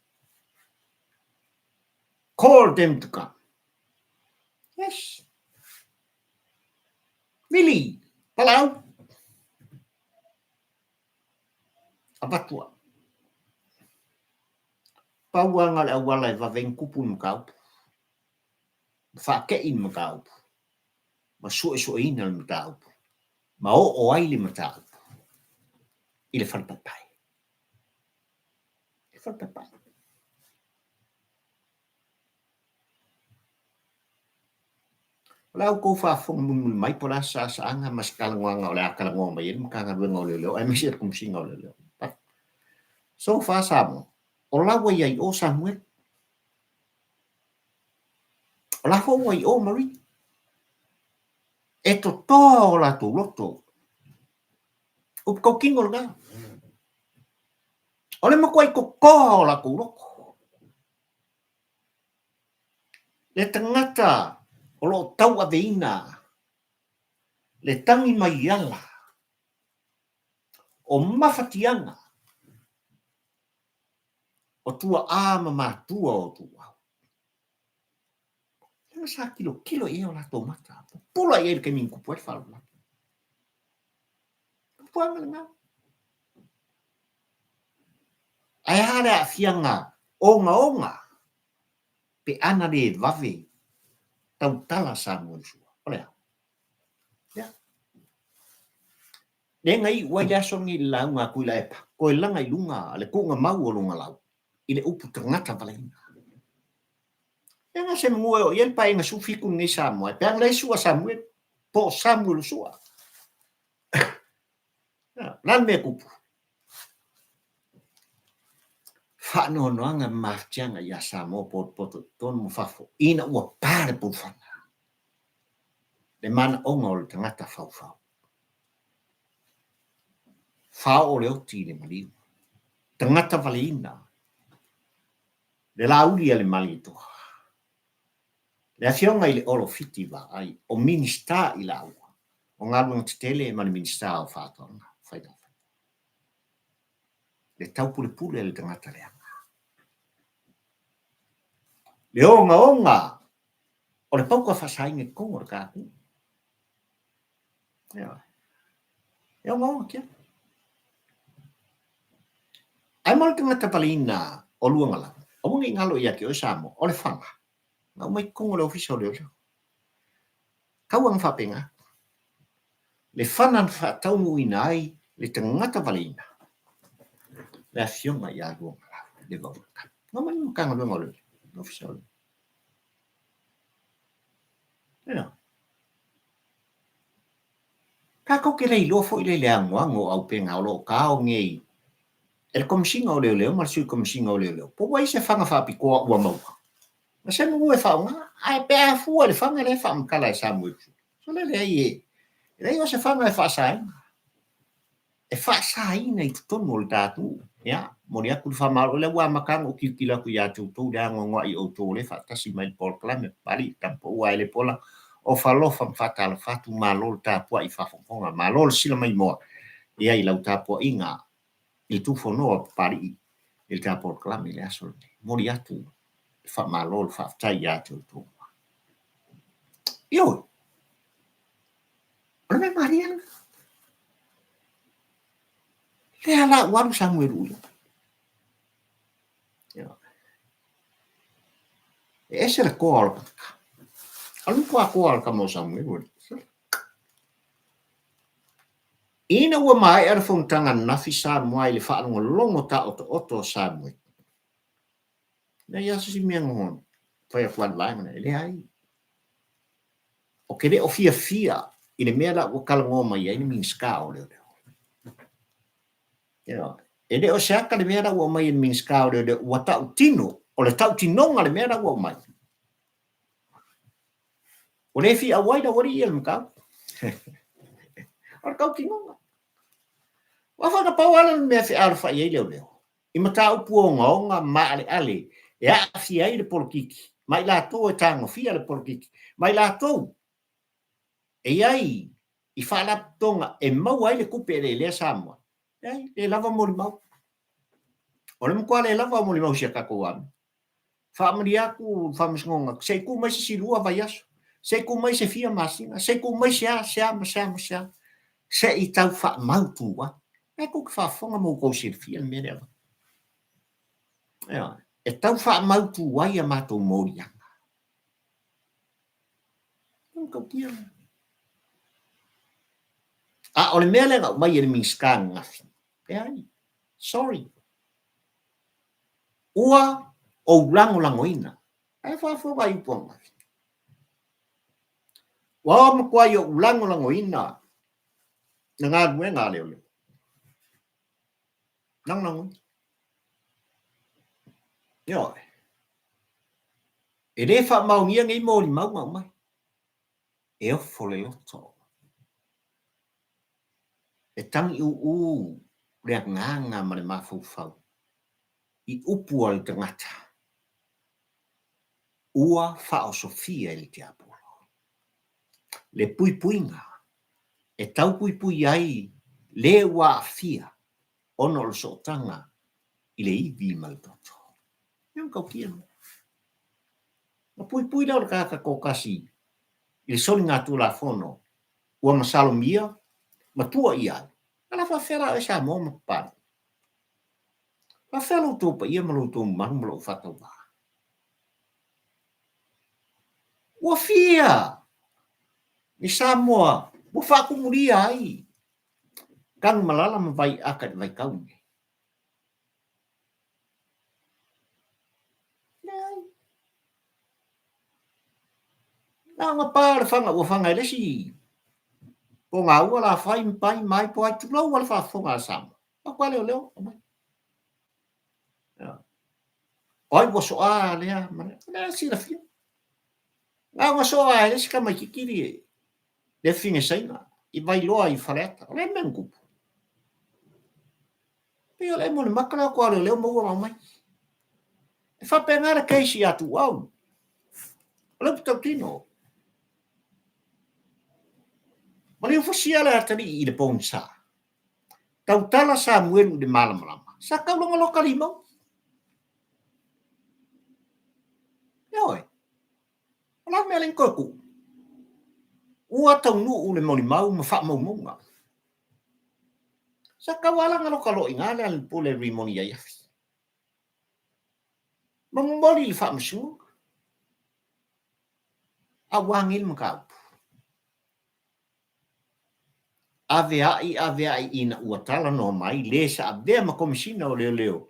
Call them to come. Yes. Vili, palau. Avatu au. Pau lava na o le auala e vave ai ona tupu le mataupu, ma faate'i le mataupu, ma suesueina le mataupu, ma oo ai le mataupu i le fale paepae. I le fale paepae. O le a outou faafofoga mulimuli mai po o le a se saasaaga ma se talanoaga o le a talanoa mai ai le Matagaluega o Leoleo aemaise le Komesina o Leoleo. But so far Samoa, o la ua i ai i o Samuelu. O la foi ua i o Marie. E totoa o latou loto. Upu tautino lena. O le matuai totoa o latou loto. Le tagata o lo o tauaveina le tagi mai ala o mafatiaga o tuaa ma matua o ituau. Leaga sa tilotilo i ai o latou mata, pupula i ai i le taimi na tupu ai le faalavelave. Mafuaaga lena. Ae a le aafiaga ogaoga pe ana le vave tautala Samoa Sua? O le a? Ia. Lea na iu ai le aso lenei i le lauga a Tuilaepa, toe laga i luga le tuugamau o lona lau i le upu tagata valaina. Leaga se manu e oo i ai le Paeaiga 17 lenei Samoa, e peaga leai Sua Samuelu, po o Samuelu Sua. O le a le mea e tupu? Faanoanoaga ma mafatiaga ia Samoa potopoto i totonu ma fafo ina ua pa le pulufana, le manaoga o le tagata faufau. Faaoo le oti i le maliu, tagata valeina, le laauli a le Malietoa, le Afioga i le Olo Fiti Vaai, o Minisita i laua o Galuega Tetele ma le Minisita o Faatoaga, Faiga Faiva. Le taupulepule a le tagata leaga. Le ogaoga o le pauka faasaina i totonu o le tatou. E ogaoga tele. Ae mo le tagata valeina o Luagalau, aua ne i galo ia te oe Samoa, o le fana, na aumai totonu o le Ofisa o Leoleo. Tau ana faapena. Le fana na faataunuuina ai le tagata valeina, le afioga ia Luagalau, le Vaogatasi. Na aumai le Matagaluega o Leoleo, le Ofisa o Leoleo. Ioe. Tatou te le iloa foi lea i le anoano o auupega o lo o taao nei e le Komesina o Leoleo ma le Sui Komesina o Leoleo, po ua i ai se fana faapitoa ua maua, ma se manu e faaaoga. Ae pe a fua i le fana lea e faamatala e Samuelu, sole leai e leai o se fana e faasaina. E faasaina i totonu o le ta atunuu. Ia, momoli atu le faamalo, o lea ua amata ona ou tilotilo atu ia te outou le anoanoai o outou o lea e faatasi mai i le polokalame Papalii, Tapaua ae le pola, ofa alofa ma faatalofa atu, malo le tapuai faafogafoga, malo le sila maimoa ia i lau tapuaiga i le tufonoa o Papalii i le ta polokalame i le aso lenei. Momoli atu le faamalo, le faafetai ia te outou. Ioe, O le mea malie lena. Lea la ua alu Samuelu i o. E ese le toa o le tagata. O le matua toa o le tama o Samuelu. Ina ua maea le fonotaga ananafi Samoa i le faalogologo taotooto o Samuelu. Leai lava se isi mea na fai atu ai le vaega lea. E leai. Ou te le o fiafia i le mea la ua talanoa mai ai le Minisita o Leoleo. Ioe. E le o se ata le mea la ua aumai e le Minisita o Leoleo, ua tautino, o le tautinoga le mea la ua aumai. Ua le fia auai lau alii ia le mataupu. O le tautinoga. Aua foi na pau lava lea o le mea e fealofai ai leoleo. i mataupu ogaoga maaleale e aafia ai le polokiki ma i latou e tagofia le polokiki ma i latou e i ai i faalapotopotoga e maua ai le tupe eleelea Samoa. Leai, le lava molimau. O le matua le lava o molimau i si a tatou amio. Faamalie atu le Faamasinoga, se i tuu mai se isi lua vaiaso, se i tuu mai se fia masina, se i tuu mai se a, se a ma se a ma se a, se i tau faamautu ai. Lea tou te faafofoga ma ua tou silafia le mea lea. Ioe, e tau faamautu ai a matou moliaga. A o le mea lea na aumai e le Minisita ananafi, leai, sorry. Ua ou lagolagoina. Ae faafofoga i upu ananafi. Ua matuai ou lagolagoina le galuega a leoleo. Lagolagoina. Ioe. E le faamaonia nei molimau na aumai. E ofo le loto. E tagiuu le agaga ma le mafaufau i upu a le tagata ua faaosofia e le tiapolo. Le puipuiga e tau puipui ai le ua aafia ona o le sootaga i le ivi ma le toto. Ia matautia lena. Ona puipui lea o le tagata toatasi i le soligatulafono ua masalomia ma tuuaia ai, a la faafefea la oe Samoa ma Papalii? Faafefea lo outou paia ma lo outou mamalu ma lou faatauvaa? Ua fia ni Samoa ua faatumulia ai Tanumalala ma Vaiaata i le vaitau lenei. Leai. Na ona pa o le faga ua faga e le isi pogaua la fai ma pai ma ai po ai, tulou a le faafofoga a Samoa. Matua leoleo aumai. O ai ua soa lea ma lea, lea silafia. Na ona soa e le isi tamaititi le fafine Saina i Vailoa i Faleata. O le a le mea na tupu? Pei o le emo o le mata lea o toa leoleo maua na aumai. E faapena le case ia Tuuau. O le upu tautino. Maliufasia le atalii i le pogisa. Tautala Samuelu i le malamalama. Sa taulaga loa talimau. Ioe. O le a le mea lea na toe tuu? Ua taunuu le molimau ma faamaumauga. Sa tatau lava la ona loka loa i ina le Pule Rimoni Aiafi. Ma momoli i le Faamasinoga. A ua a nei le mataupu? Avea'i, avea'i ina ua talanoa mai le sa avea ma Komesina o Leoleo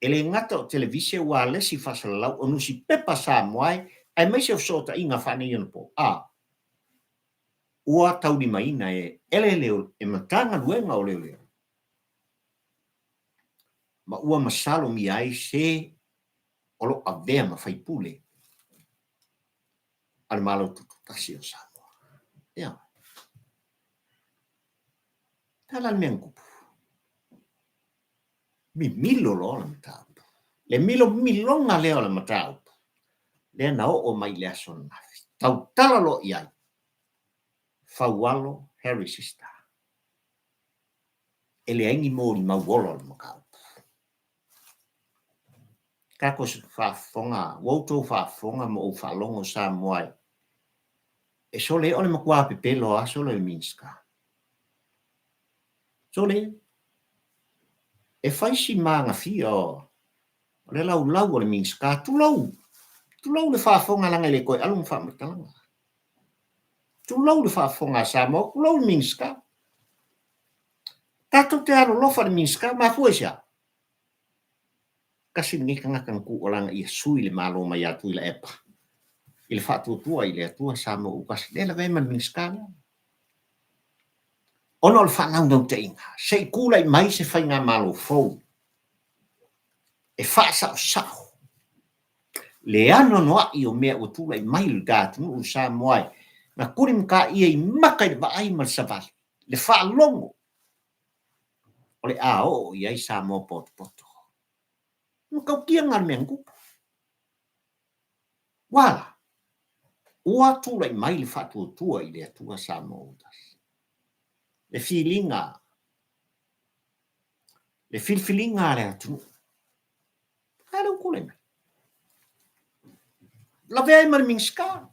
e le gata o televise ualesi faasalalau o nusipepa Samoa aemaise o fesootaiga faaneionapo a ua taulimaina e le Matagaluega o Leoleo ma ua masalomia ai se o lo o avea ma faipule a le Malo Tutoatasi o Samoa. Ia. Tala le mea na tupu. Mimilo loa le mataupu. Le milomiloga lea o le mataupu, lea na oo mai i le aso ananafi. Tautala loa i ai, Faualo Harry Sister. E leai ni molimau ola o le mataupu. Tatou faafofoga, ua outou faafofoga ma ou faalogo Samoa e, e sole o le matua pepelo lava sole le Minisita. Sole, e fai si magafia o le laulau o le Minisita, tulou, tulou le faafofoga leaga e le toe alu ni faamatalaga. Tulou le faafofoga a Samoa, tulou le Minisita. Tatou te alolofa i le Minisita, mafua i se a? Tasi lenei tagata na tuualaga ia sui le Malo mai ia Tuilaepa i le faatuatua i le Atua Samoa ua tasi lea lavea ai ma le Minisita lea. Ona o le faanaunautaiga, se i tulai mai se faigamalo fou e faasaosao le anoanoai o mea ua tulai mai i le atunuu o Samoa e na tulimataia i maka i le vaai ma le savali, le faalogo o le a oo i ai Samoa potopoto. E matautia lena le mea na tupu. Ua a la? Ua tulai mai le faatuatua i le Atua Samoa ua tasi. Le filiga, le filifiliga a le atunuu. A lea ua tulai mai. Lavea ai ma le Minisita.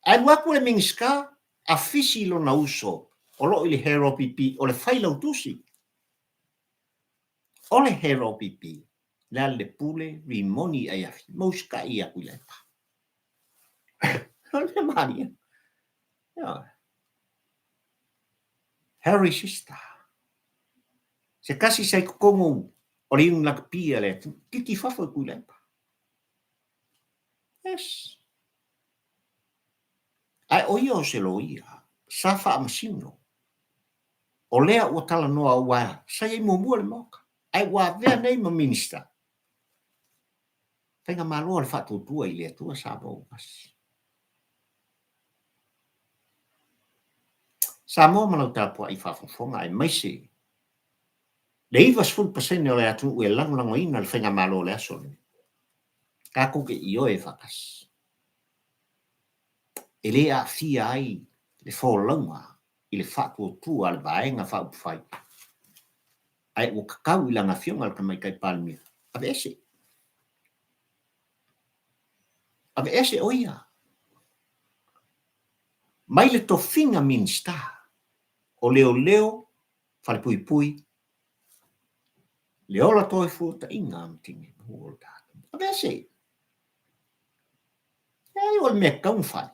Ae alu atu le Minisita afisi lona uso o lo o i le Head OPP o le Failautusi. O le Head OPP, le a le Pule Rimoni Aiafi, ma usitai ia Tuilaepa. O le mea malie. Harry Sister. Se tasi sa i totonu o le iuni lakapi a le atunuu, kiki i fafo e Tuilaepa. Yes. Ae o ia o se loia sa faamasino. O lea ua talanoa aua sa i ai muamua i le Maota, ae ua avea nei ma Minisita. Faigamalo a le Faatuatua i le Atua Samoa ua tasi. Samoa ma lau tapuai faafogafoga aemaise le 90% o le atunuu e lagolagoina le Faigamalo o le aso lenei. Tatou te ioe faatasi. E le aafia ai le folauga i le faatuatua a le Vaega Faaupufai, ae ua tatau i lana Afioga i le Tamaitai Palemia, aveese. Aveese o ia mai le tofiga Minisita o Leoleo, Falepuipui, le Ola Toefuataiga ma Tineimu o le tatou. Aveese! Leai, o le mea e tatau ona fai.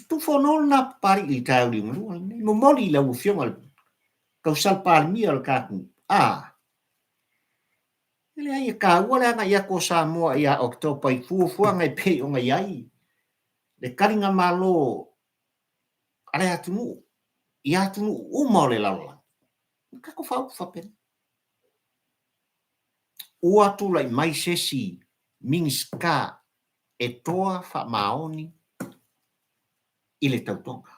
Tufono lena Papalii i le taeao liugalua lenei. Momoli i lau Afioga i le Tausala Palemia o le tatou A. E leai, e taua le agai atu o Samoa ia Oketopa i fuafuaga e pei ona i ai le taligamalo a le atunuu i atunuu uma o le lalolagi. O tatou faaupu faapena. Ua tulai mai se isi Minisita e toa faamaoni i le tautoga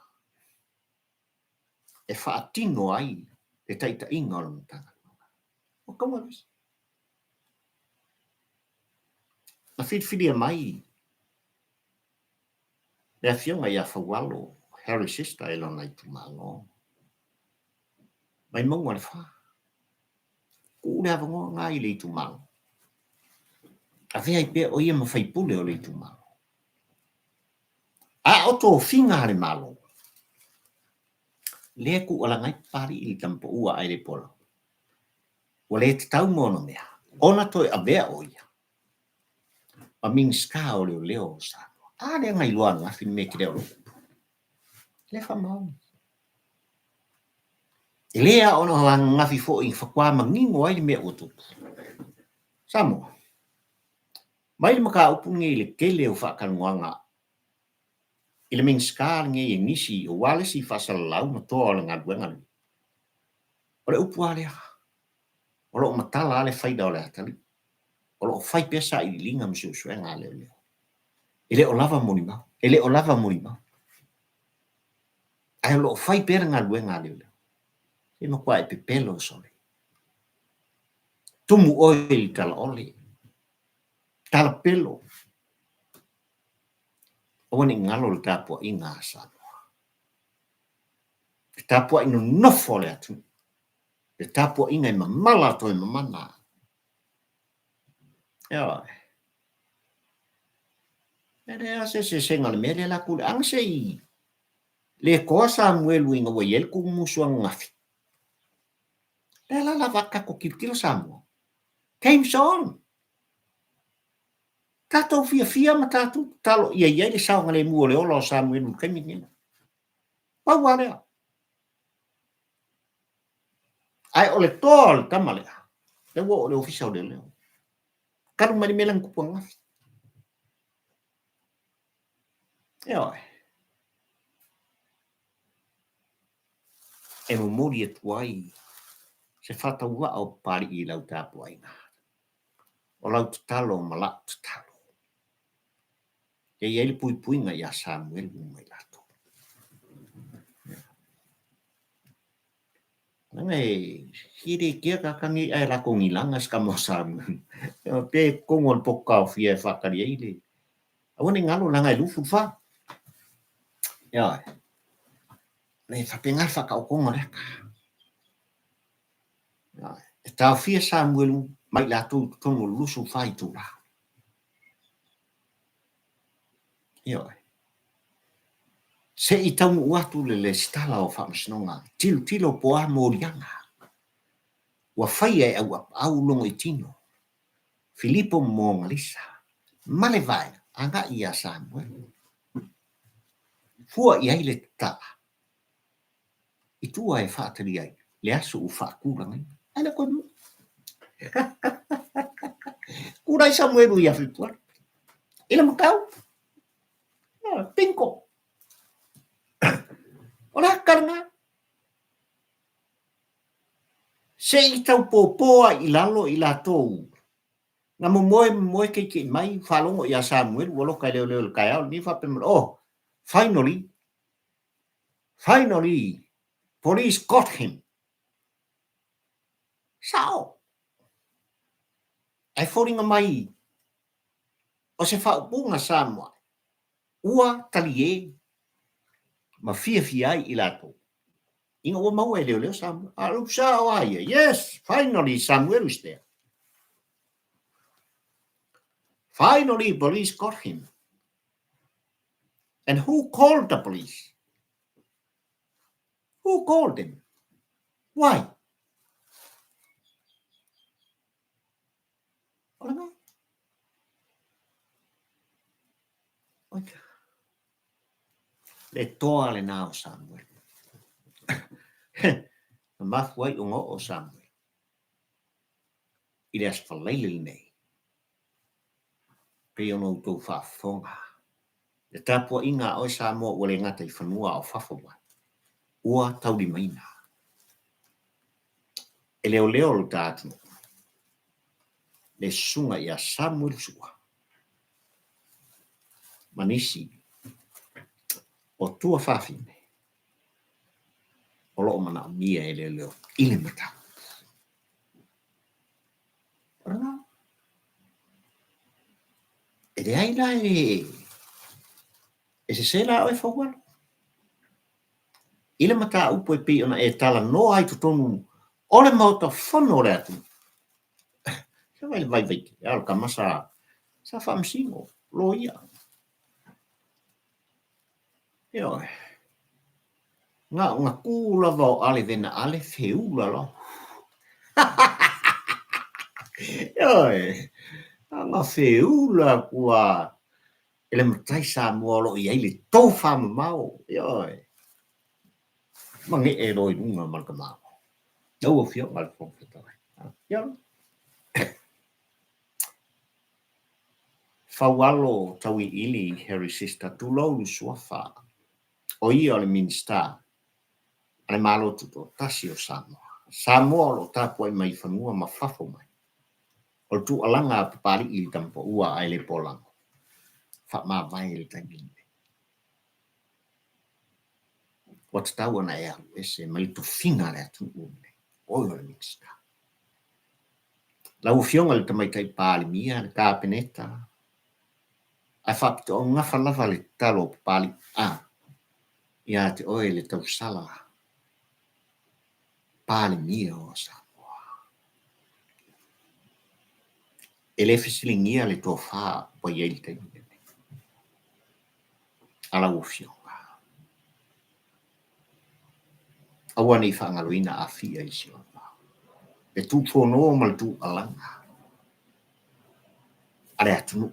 e faatino ai le taitaiga o le Matagaluega. Ua tatau ona aveese. Na filifilia mai le Afioga ia Faualo Harry Sister e lona itumalo mai Mauga o le Fa. Tuu le avanoa lena i le itumalo. Avea ai pea o ia ma faipule o le itumalo. A o tofiga a le Malo, lea e tuualaga ai Papalii i le tamapaua ae le pola. Ua le tatau ma ona mea ona toe avea o ia ma Minisita o Leoleo o Samoa. A lea na iloa ananafi le mea tele o lo o tupu. Le faamaoni. E le ao ona ananafi foi faatoa manino ai le mea ua tupu. Samoa, mai le mataupu lenei i le tele o faatalanoaga i le Minisita lenei e nisi aua le isi faasalalau ma toa o le galuega lenei. O le upu lava lea, o lo o matala lava le faila o le atalii. O lo o fai pea sailiiliga ma suesuega a leoleo. E le o lava molimau, e le o lava molimau. Ae o lo o fai pea le galuega a leoleo. Se matua e pepelo sole. Tumu oe i le talaole. Talapelo. Aua ne i galo le tapuaiga a Samoa. Le tapuai nonofo a le atunuu. Le tapuaiga e mamala toe mamana. Ioe. E leai lava se eseesega o le mea lea la tule. Ana se i le toa Samuelu ina ua i ai le tuumusu ananafi. Lea la lava tatou tilotilo Samoa. Game's on! Tatou fiafia ma tatou tatalo ia i ai le saogalemu o le ola o Samuelu i le taimi lenei. Pau lava lea. Ae o le toa o le tama lea, lea ua oo i le Ofisa o Leoleo. Talu mai le mea lea na tupu ananafi. Ioe. E momoli atu ai se faatauvaa o Papalii i lau tapuaiga. O lau tatalo ma lau tatalo. Ia i ai le puipuiga ia Samuelu ma i latou. Leaga e si le kea ka kangi ae la ko ngilanga se kama o Samuelu. Pe totonu o le poto taofia e faatali ai le aua ne i galo leaga e 24. Ioe. E faapena le faataotoga o le ata. Ioe. E taofia Samuelu ma i latou i totonu o le 24 itula. Ioe. Se i taunuu atu le lesitala o Faamasinoga, tilotilo po o a moliaga ua faia e Auapaau Logoitino, Filipo Mogalisa ma le vaega agai ia Samuelu. Fua i ai le tatala i tua e faatali ai le aso ua faatulagaina. Ae le toe mua. Tulai Samuelu ia Fepuari i le mataupu. Se i tau pōpō ai i lalo i latou na momoe momoe keikei mai, faalogo ia Samuelu ua loka e leoleo i le taeao lenei, faapea mai, Oh, finally, finally, police got him. Sao! Ae foliga mai o se faaupuga Samoa ua talie ma fiafia ai i latou ina ua maua e leoleo Samuel. A o le upu sao a ia, yes, finally Samuel is there. Finally police got him. And who called the police? Who called them? Why? O le mea? Le toa lena o Samuel. Na mafua ai ona oo Samuel i le Aso Faraile lenei, pei ona outou faafofoga, le tapuaiga a oe Samoa ua le gata i fanua a o fafo mai, ua taulimaina e leoleo lo ta atunuu le susuga ia Samuel Sua ma nisi o tuafafine o lo o manaomia e leoleo i le mataupu. O lena. E leai la e e sese la oe Faualo. I le mataupu e pei ona e talanoa ai totonu o le Maota Fono o le atunuu. Se vai le vaivai tele, a o le tama sa, sa faamasino, loia. Ioe. Na ona tu lava o Ale Vena Ale feula loa. Ioe. Na ona feula atu a e le matai Samoa o lo o i ai le tofamamao. Ioe. Magee loa i luga ma le tamaoa. Lau Afioga i le Fofoga Fetalai. Ia. Faualo Tauiliili Harry Sister, tulou le suafa, o ia o le Minisita a le Malo Tutoatasi o Samoa. Samoa o lo o tapuai mai i fanua ma fafo mai. O le tuualaga a Papalii i le Tamapaua ae le Polago. Faamavae i le taimi lenei. Ua tatau ona e alu ese mai le tofiga a le atunuu lenei, oe o le Minisita. Lau Afioga i le Tamaitai Palemia, le Kapeneta, ae faapitoaugafa lava le tatalo a Papalii a ia te oe le tausala Palemia o Samoa. E le fesiligia le tofa ua i ai i le taimi lenei a lau Afioga. Aua ne i faagaloina Afia i si ona vao. Le tuufono ma le tuualaga a le atunuu.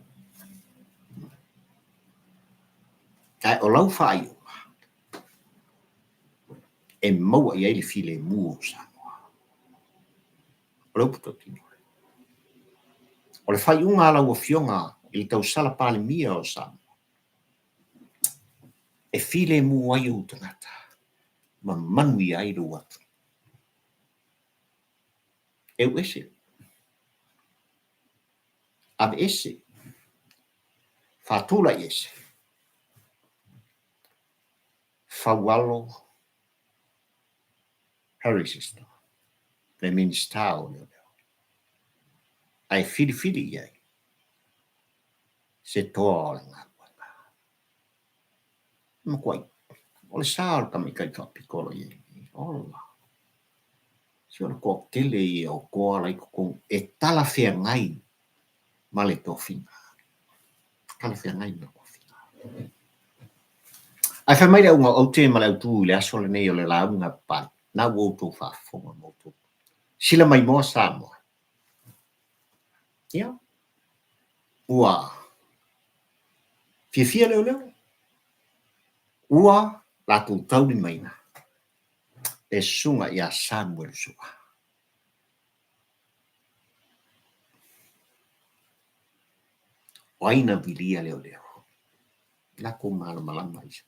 Ae o lau faaiuga e maua i ai le filemu o Samoa. O le upu tautino lea. O le faaiuga a lau Afioga i le tausala Palemia o Samoa, e filemu ai ou tagata ma manuia ai lou atunuu. Eu ese. Aveese. Faatulai ese. Faualo Harry Sister, le Minisita o Leoleo, ae filifili i ai se toa o le galuega. E matuai, o le sa o le tamaitai faapito o lo o i ai nei, ola, si ona toatele ia o toa la i totonu e talafeagai ma le tofiga. Talafeagai ma le tofiga. Ae fai mai le auga o aute ma le autu i le aso lenei o le lauga Papalii, na ua outou faafofoga ma outou sila maimoa Samoa. Ia, ua fiafia leoleo, ua latou taulimaina le susuga ia Samuel Sua. O ai na vilia leoleo? Latou malamalama i se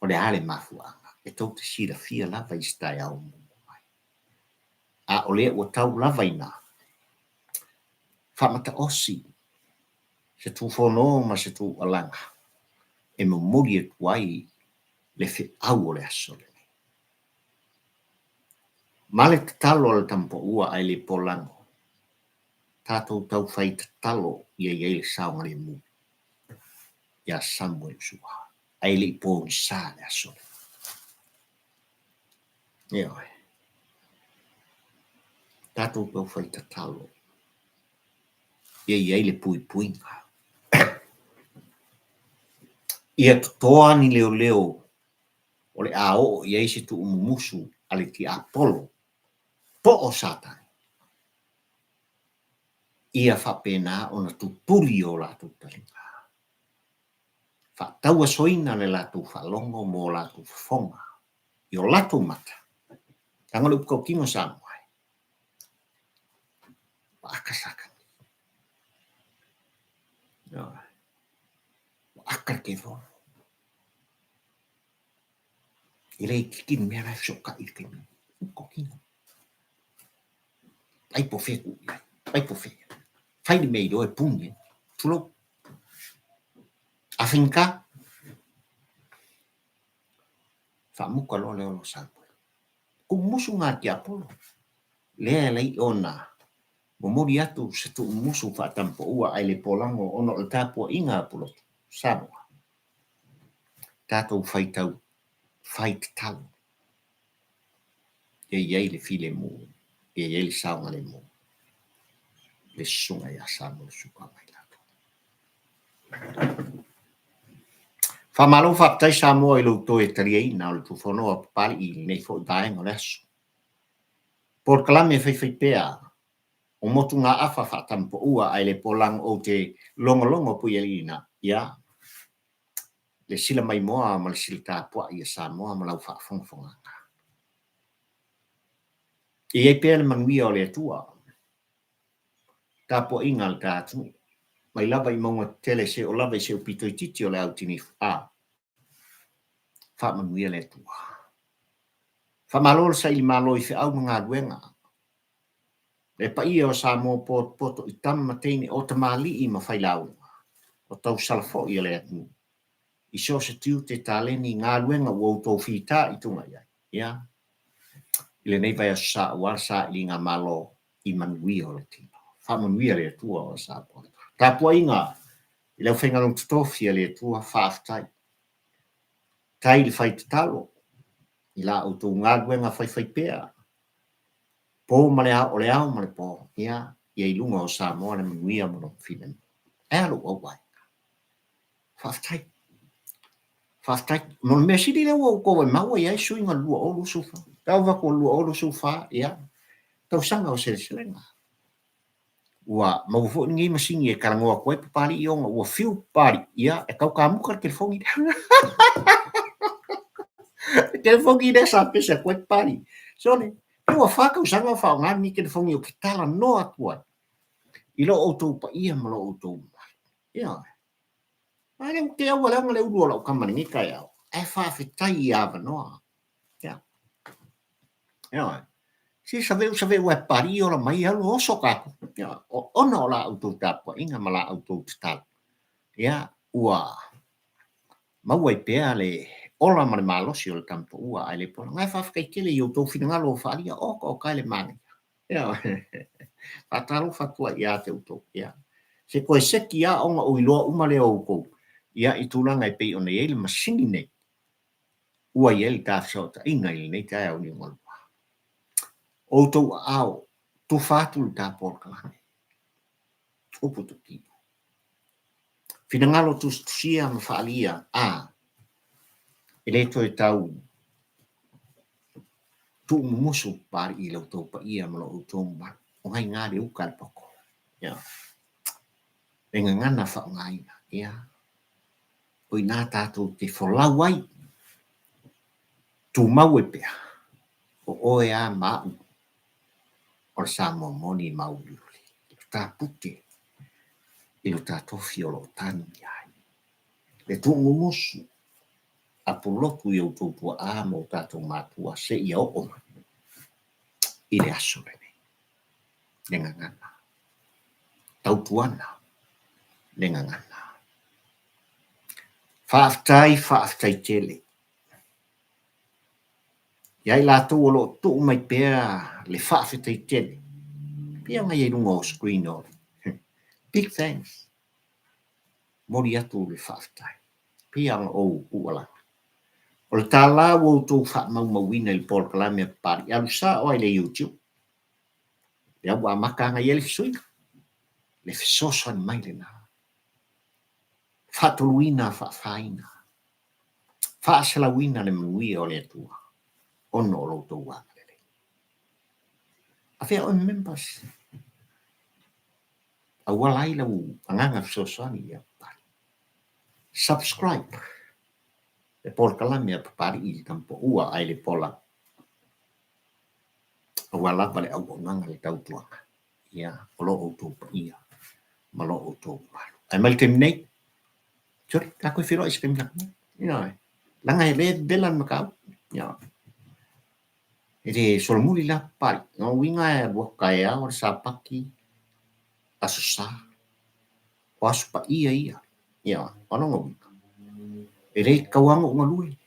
O le a le mafuaaga e tou te silafia lava i se taeao muamua. A o lea ua tau lava ina faamataosi se tufono ma se tuualaga e momoli atu ai le feau o le aso lenei. Ma le tatalo a le Tama Paua ae le polago, tatou taufai tatalo ia i ai le saogalemu ia Samuel Sua, ae le i pogisa le aso lenei. Ioe. Tatou taufai tatalo ia i ai le puipuiga. Ia totoa ni leoleo o le a oo i ai se tuumumusu a le tiapolo po o Satani, ia faapena ona tutuli o latou taliga, faatauasoina le latou faalogo mo latou fofoga i o latou mata, leaga o le upu tautino Samoa e, ua aka Satani. Ua aka le tevolo. E le itiiti le mea la e fesootai i le taimi lenei. Upu tautino. Vaai po o fea e tuu i ai. Vaai po o fea. Fai le mea e iloa e puni ai. Tulou. A faigata, faamuta loa le ola o Samuel. Tuumumusu lena a le tiapolo. Lea e alai ona momoli atu se tuumumusu faatamapaua ae le polago ona o le tapuaiga a Pulotu, Samoa. Tatou faitau fai tatalo ia i ai le filemu, ia i ai le saogalemu le susuga ia Samuel Suka ma i latou. Faamalo faafetai Samoa i lou toe taliaina o le Tufonoa Papalii i lenei foi vaega o le aso. Polokalame faifaipea o motugaafa faatamapaua ae le polago ou te logologo puialii ia le sila maimoa ma le sila tapuai a Samoa ma lau faafogafogaga. E i ai pea le manuia o le Atua, tapuaiga a le ta atunuu, mai lava i mauga tetele seoo lava i se upito itiiti o le au tinifu a faamanuia le Atua. Faamalo le saili malo i feau ma galuega. Le paia o Samoa potopoto i tama ma teine o tamalii ma failauga, o tausala foi a le atunuu, i so o se tiute, taleni, galuega ua outou fitaituga i ai, ia, i lenei vaiaso sa aua le sailiga malo i manuia o le tino. Faamanuia le Atua o Samoa. Tapuaiga i le aufaigaluega totofi a le Atua, faafetai. Tai le fai tatalo i la outou galuega faifaipea po ma le ao, o le ao ma le po, ia, ia i luga o Samoa le manuia ma lona filemu. Ae a lou auvaega? Faafetai. Faafetai. Mo le mea sili lea ua outou vaimau ua i ai suiga o le 2024. Tau avatu o le 2024, ia, tausaga o seleselega. Ua maua foi lenei masini e talanoa atu ai Papalii ona ua fiu Papalii, ia, e tau kamuta le telefoni lea. Le telefoni lea sa pese atu ai Papalii. Sole, pe ua fa tausaga o faaaoga lenei telefoni ou te talanoa atu ai i lo outou paia ma lo outou mamalu. Ioe. A lea ua te aua leaga le ulu o lau tama i lenei taeao, ae faafetai i avanoa. Ia. Ioe. Se saveu saveu ae Papalii ola mai alu oso tatou. Ioe. Ona o la outou tapuaiga ma la outou tatalo, ia, ua maua ai pea le ola ma le malosi o le tama paua ae le pola. Ae faafetai tele i outou finagalo ua faaalia, oka oka e le manaia. Ioe. Faatalofa atu ai ia te outou. Ia. Se toe seki lava ona ou iloa uma lea o outou, ia, i tulaga e pei ona i ai le masini nei ua i ai le ta fesootaiga i lenei taeao liugalua. O outou aao, tufa atu le ta polokalame. Upu tautino. Finagalo tusitusia ma faaalia, a, e le toe tau tuumumusu Papalii i lo outou paia ma lo outou mamalu. O ngai ina le uta a le poto. Ia. Le gagana faaaogaina. Ia. O i ina tatou te folau ai, tumau ai pea, o oe lava ma au o le Samoa moni ma uliuli, lo ta pute i lo ta tofi o lo o tanuia ai. Le tuumumusu a Pulotu i outou tuaa ma o tatou matua seia oo mai i le aso lenei. Le gagana. Tautuana le gagana. Faafetai, faafetai tele. Ia i latou o lo o tuu mai pea le faafetai tele, pei ona i ai i luga o screen o le Big thanks. Momoli atu le faafetai. Pei ona ou tuualalo, o le tala ua outou faamaumauina i le polokalame a Papalii, alu sao lava i le YouTube, lea ua amata ona i ai le fesuiga, le fesoasoani mai lena. Faatoluina, faafaina, faaselauina le manuia o le Atua ona o lo outou agalelei. Avea oe ma members, auala ai lau agaga fesoasoani ia Papalii. Subscribe le polokalame a Papalii i le Tamapaua ae le Pola aua lava le auaunaga le tautuaga ia o lo outou paia ma lo outou mamalu. Ae mai le taimi nei, sole, ta toe feiloai i se taimi lata mai. Ioe, leaga e le vevela le mataupu. Ioe. E le solomuli la Papalii. O lona uiga e alu atu taeao le Sapati, Aso Sa, o Aso Paia ia. Ioe, o lona uiga, e le tatau lava ona ou galue.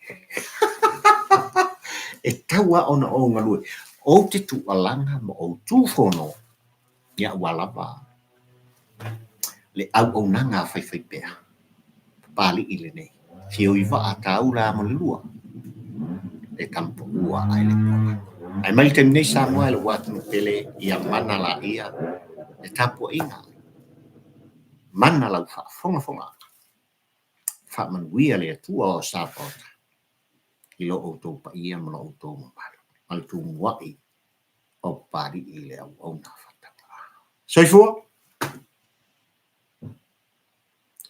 E tatau lava ona ou galue. Ou te tuualaga ma ou tufono, ia aua lava le auaunaga a faifaipea. Papalii lenei, fia oi vaa taula mo le lua, le tama paua ae le pola. Ae mai le taimi nei Samoa e lou atunuu pele, ia mana laia le tapuaiga, mana lau faafogafoga. Faamanuia le Atua o Sapaota i lo outou paia ma lo outou mamalu, ma le tumuai o Papalii le auauna faatauvaa. Soifua!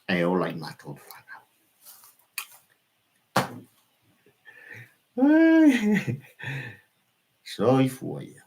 Ae ola i matou le fanau. Soifua ia.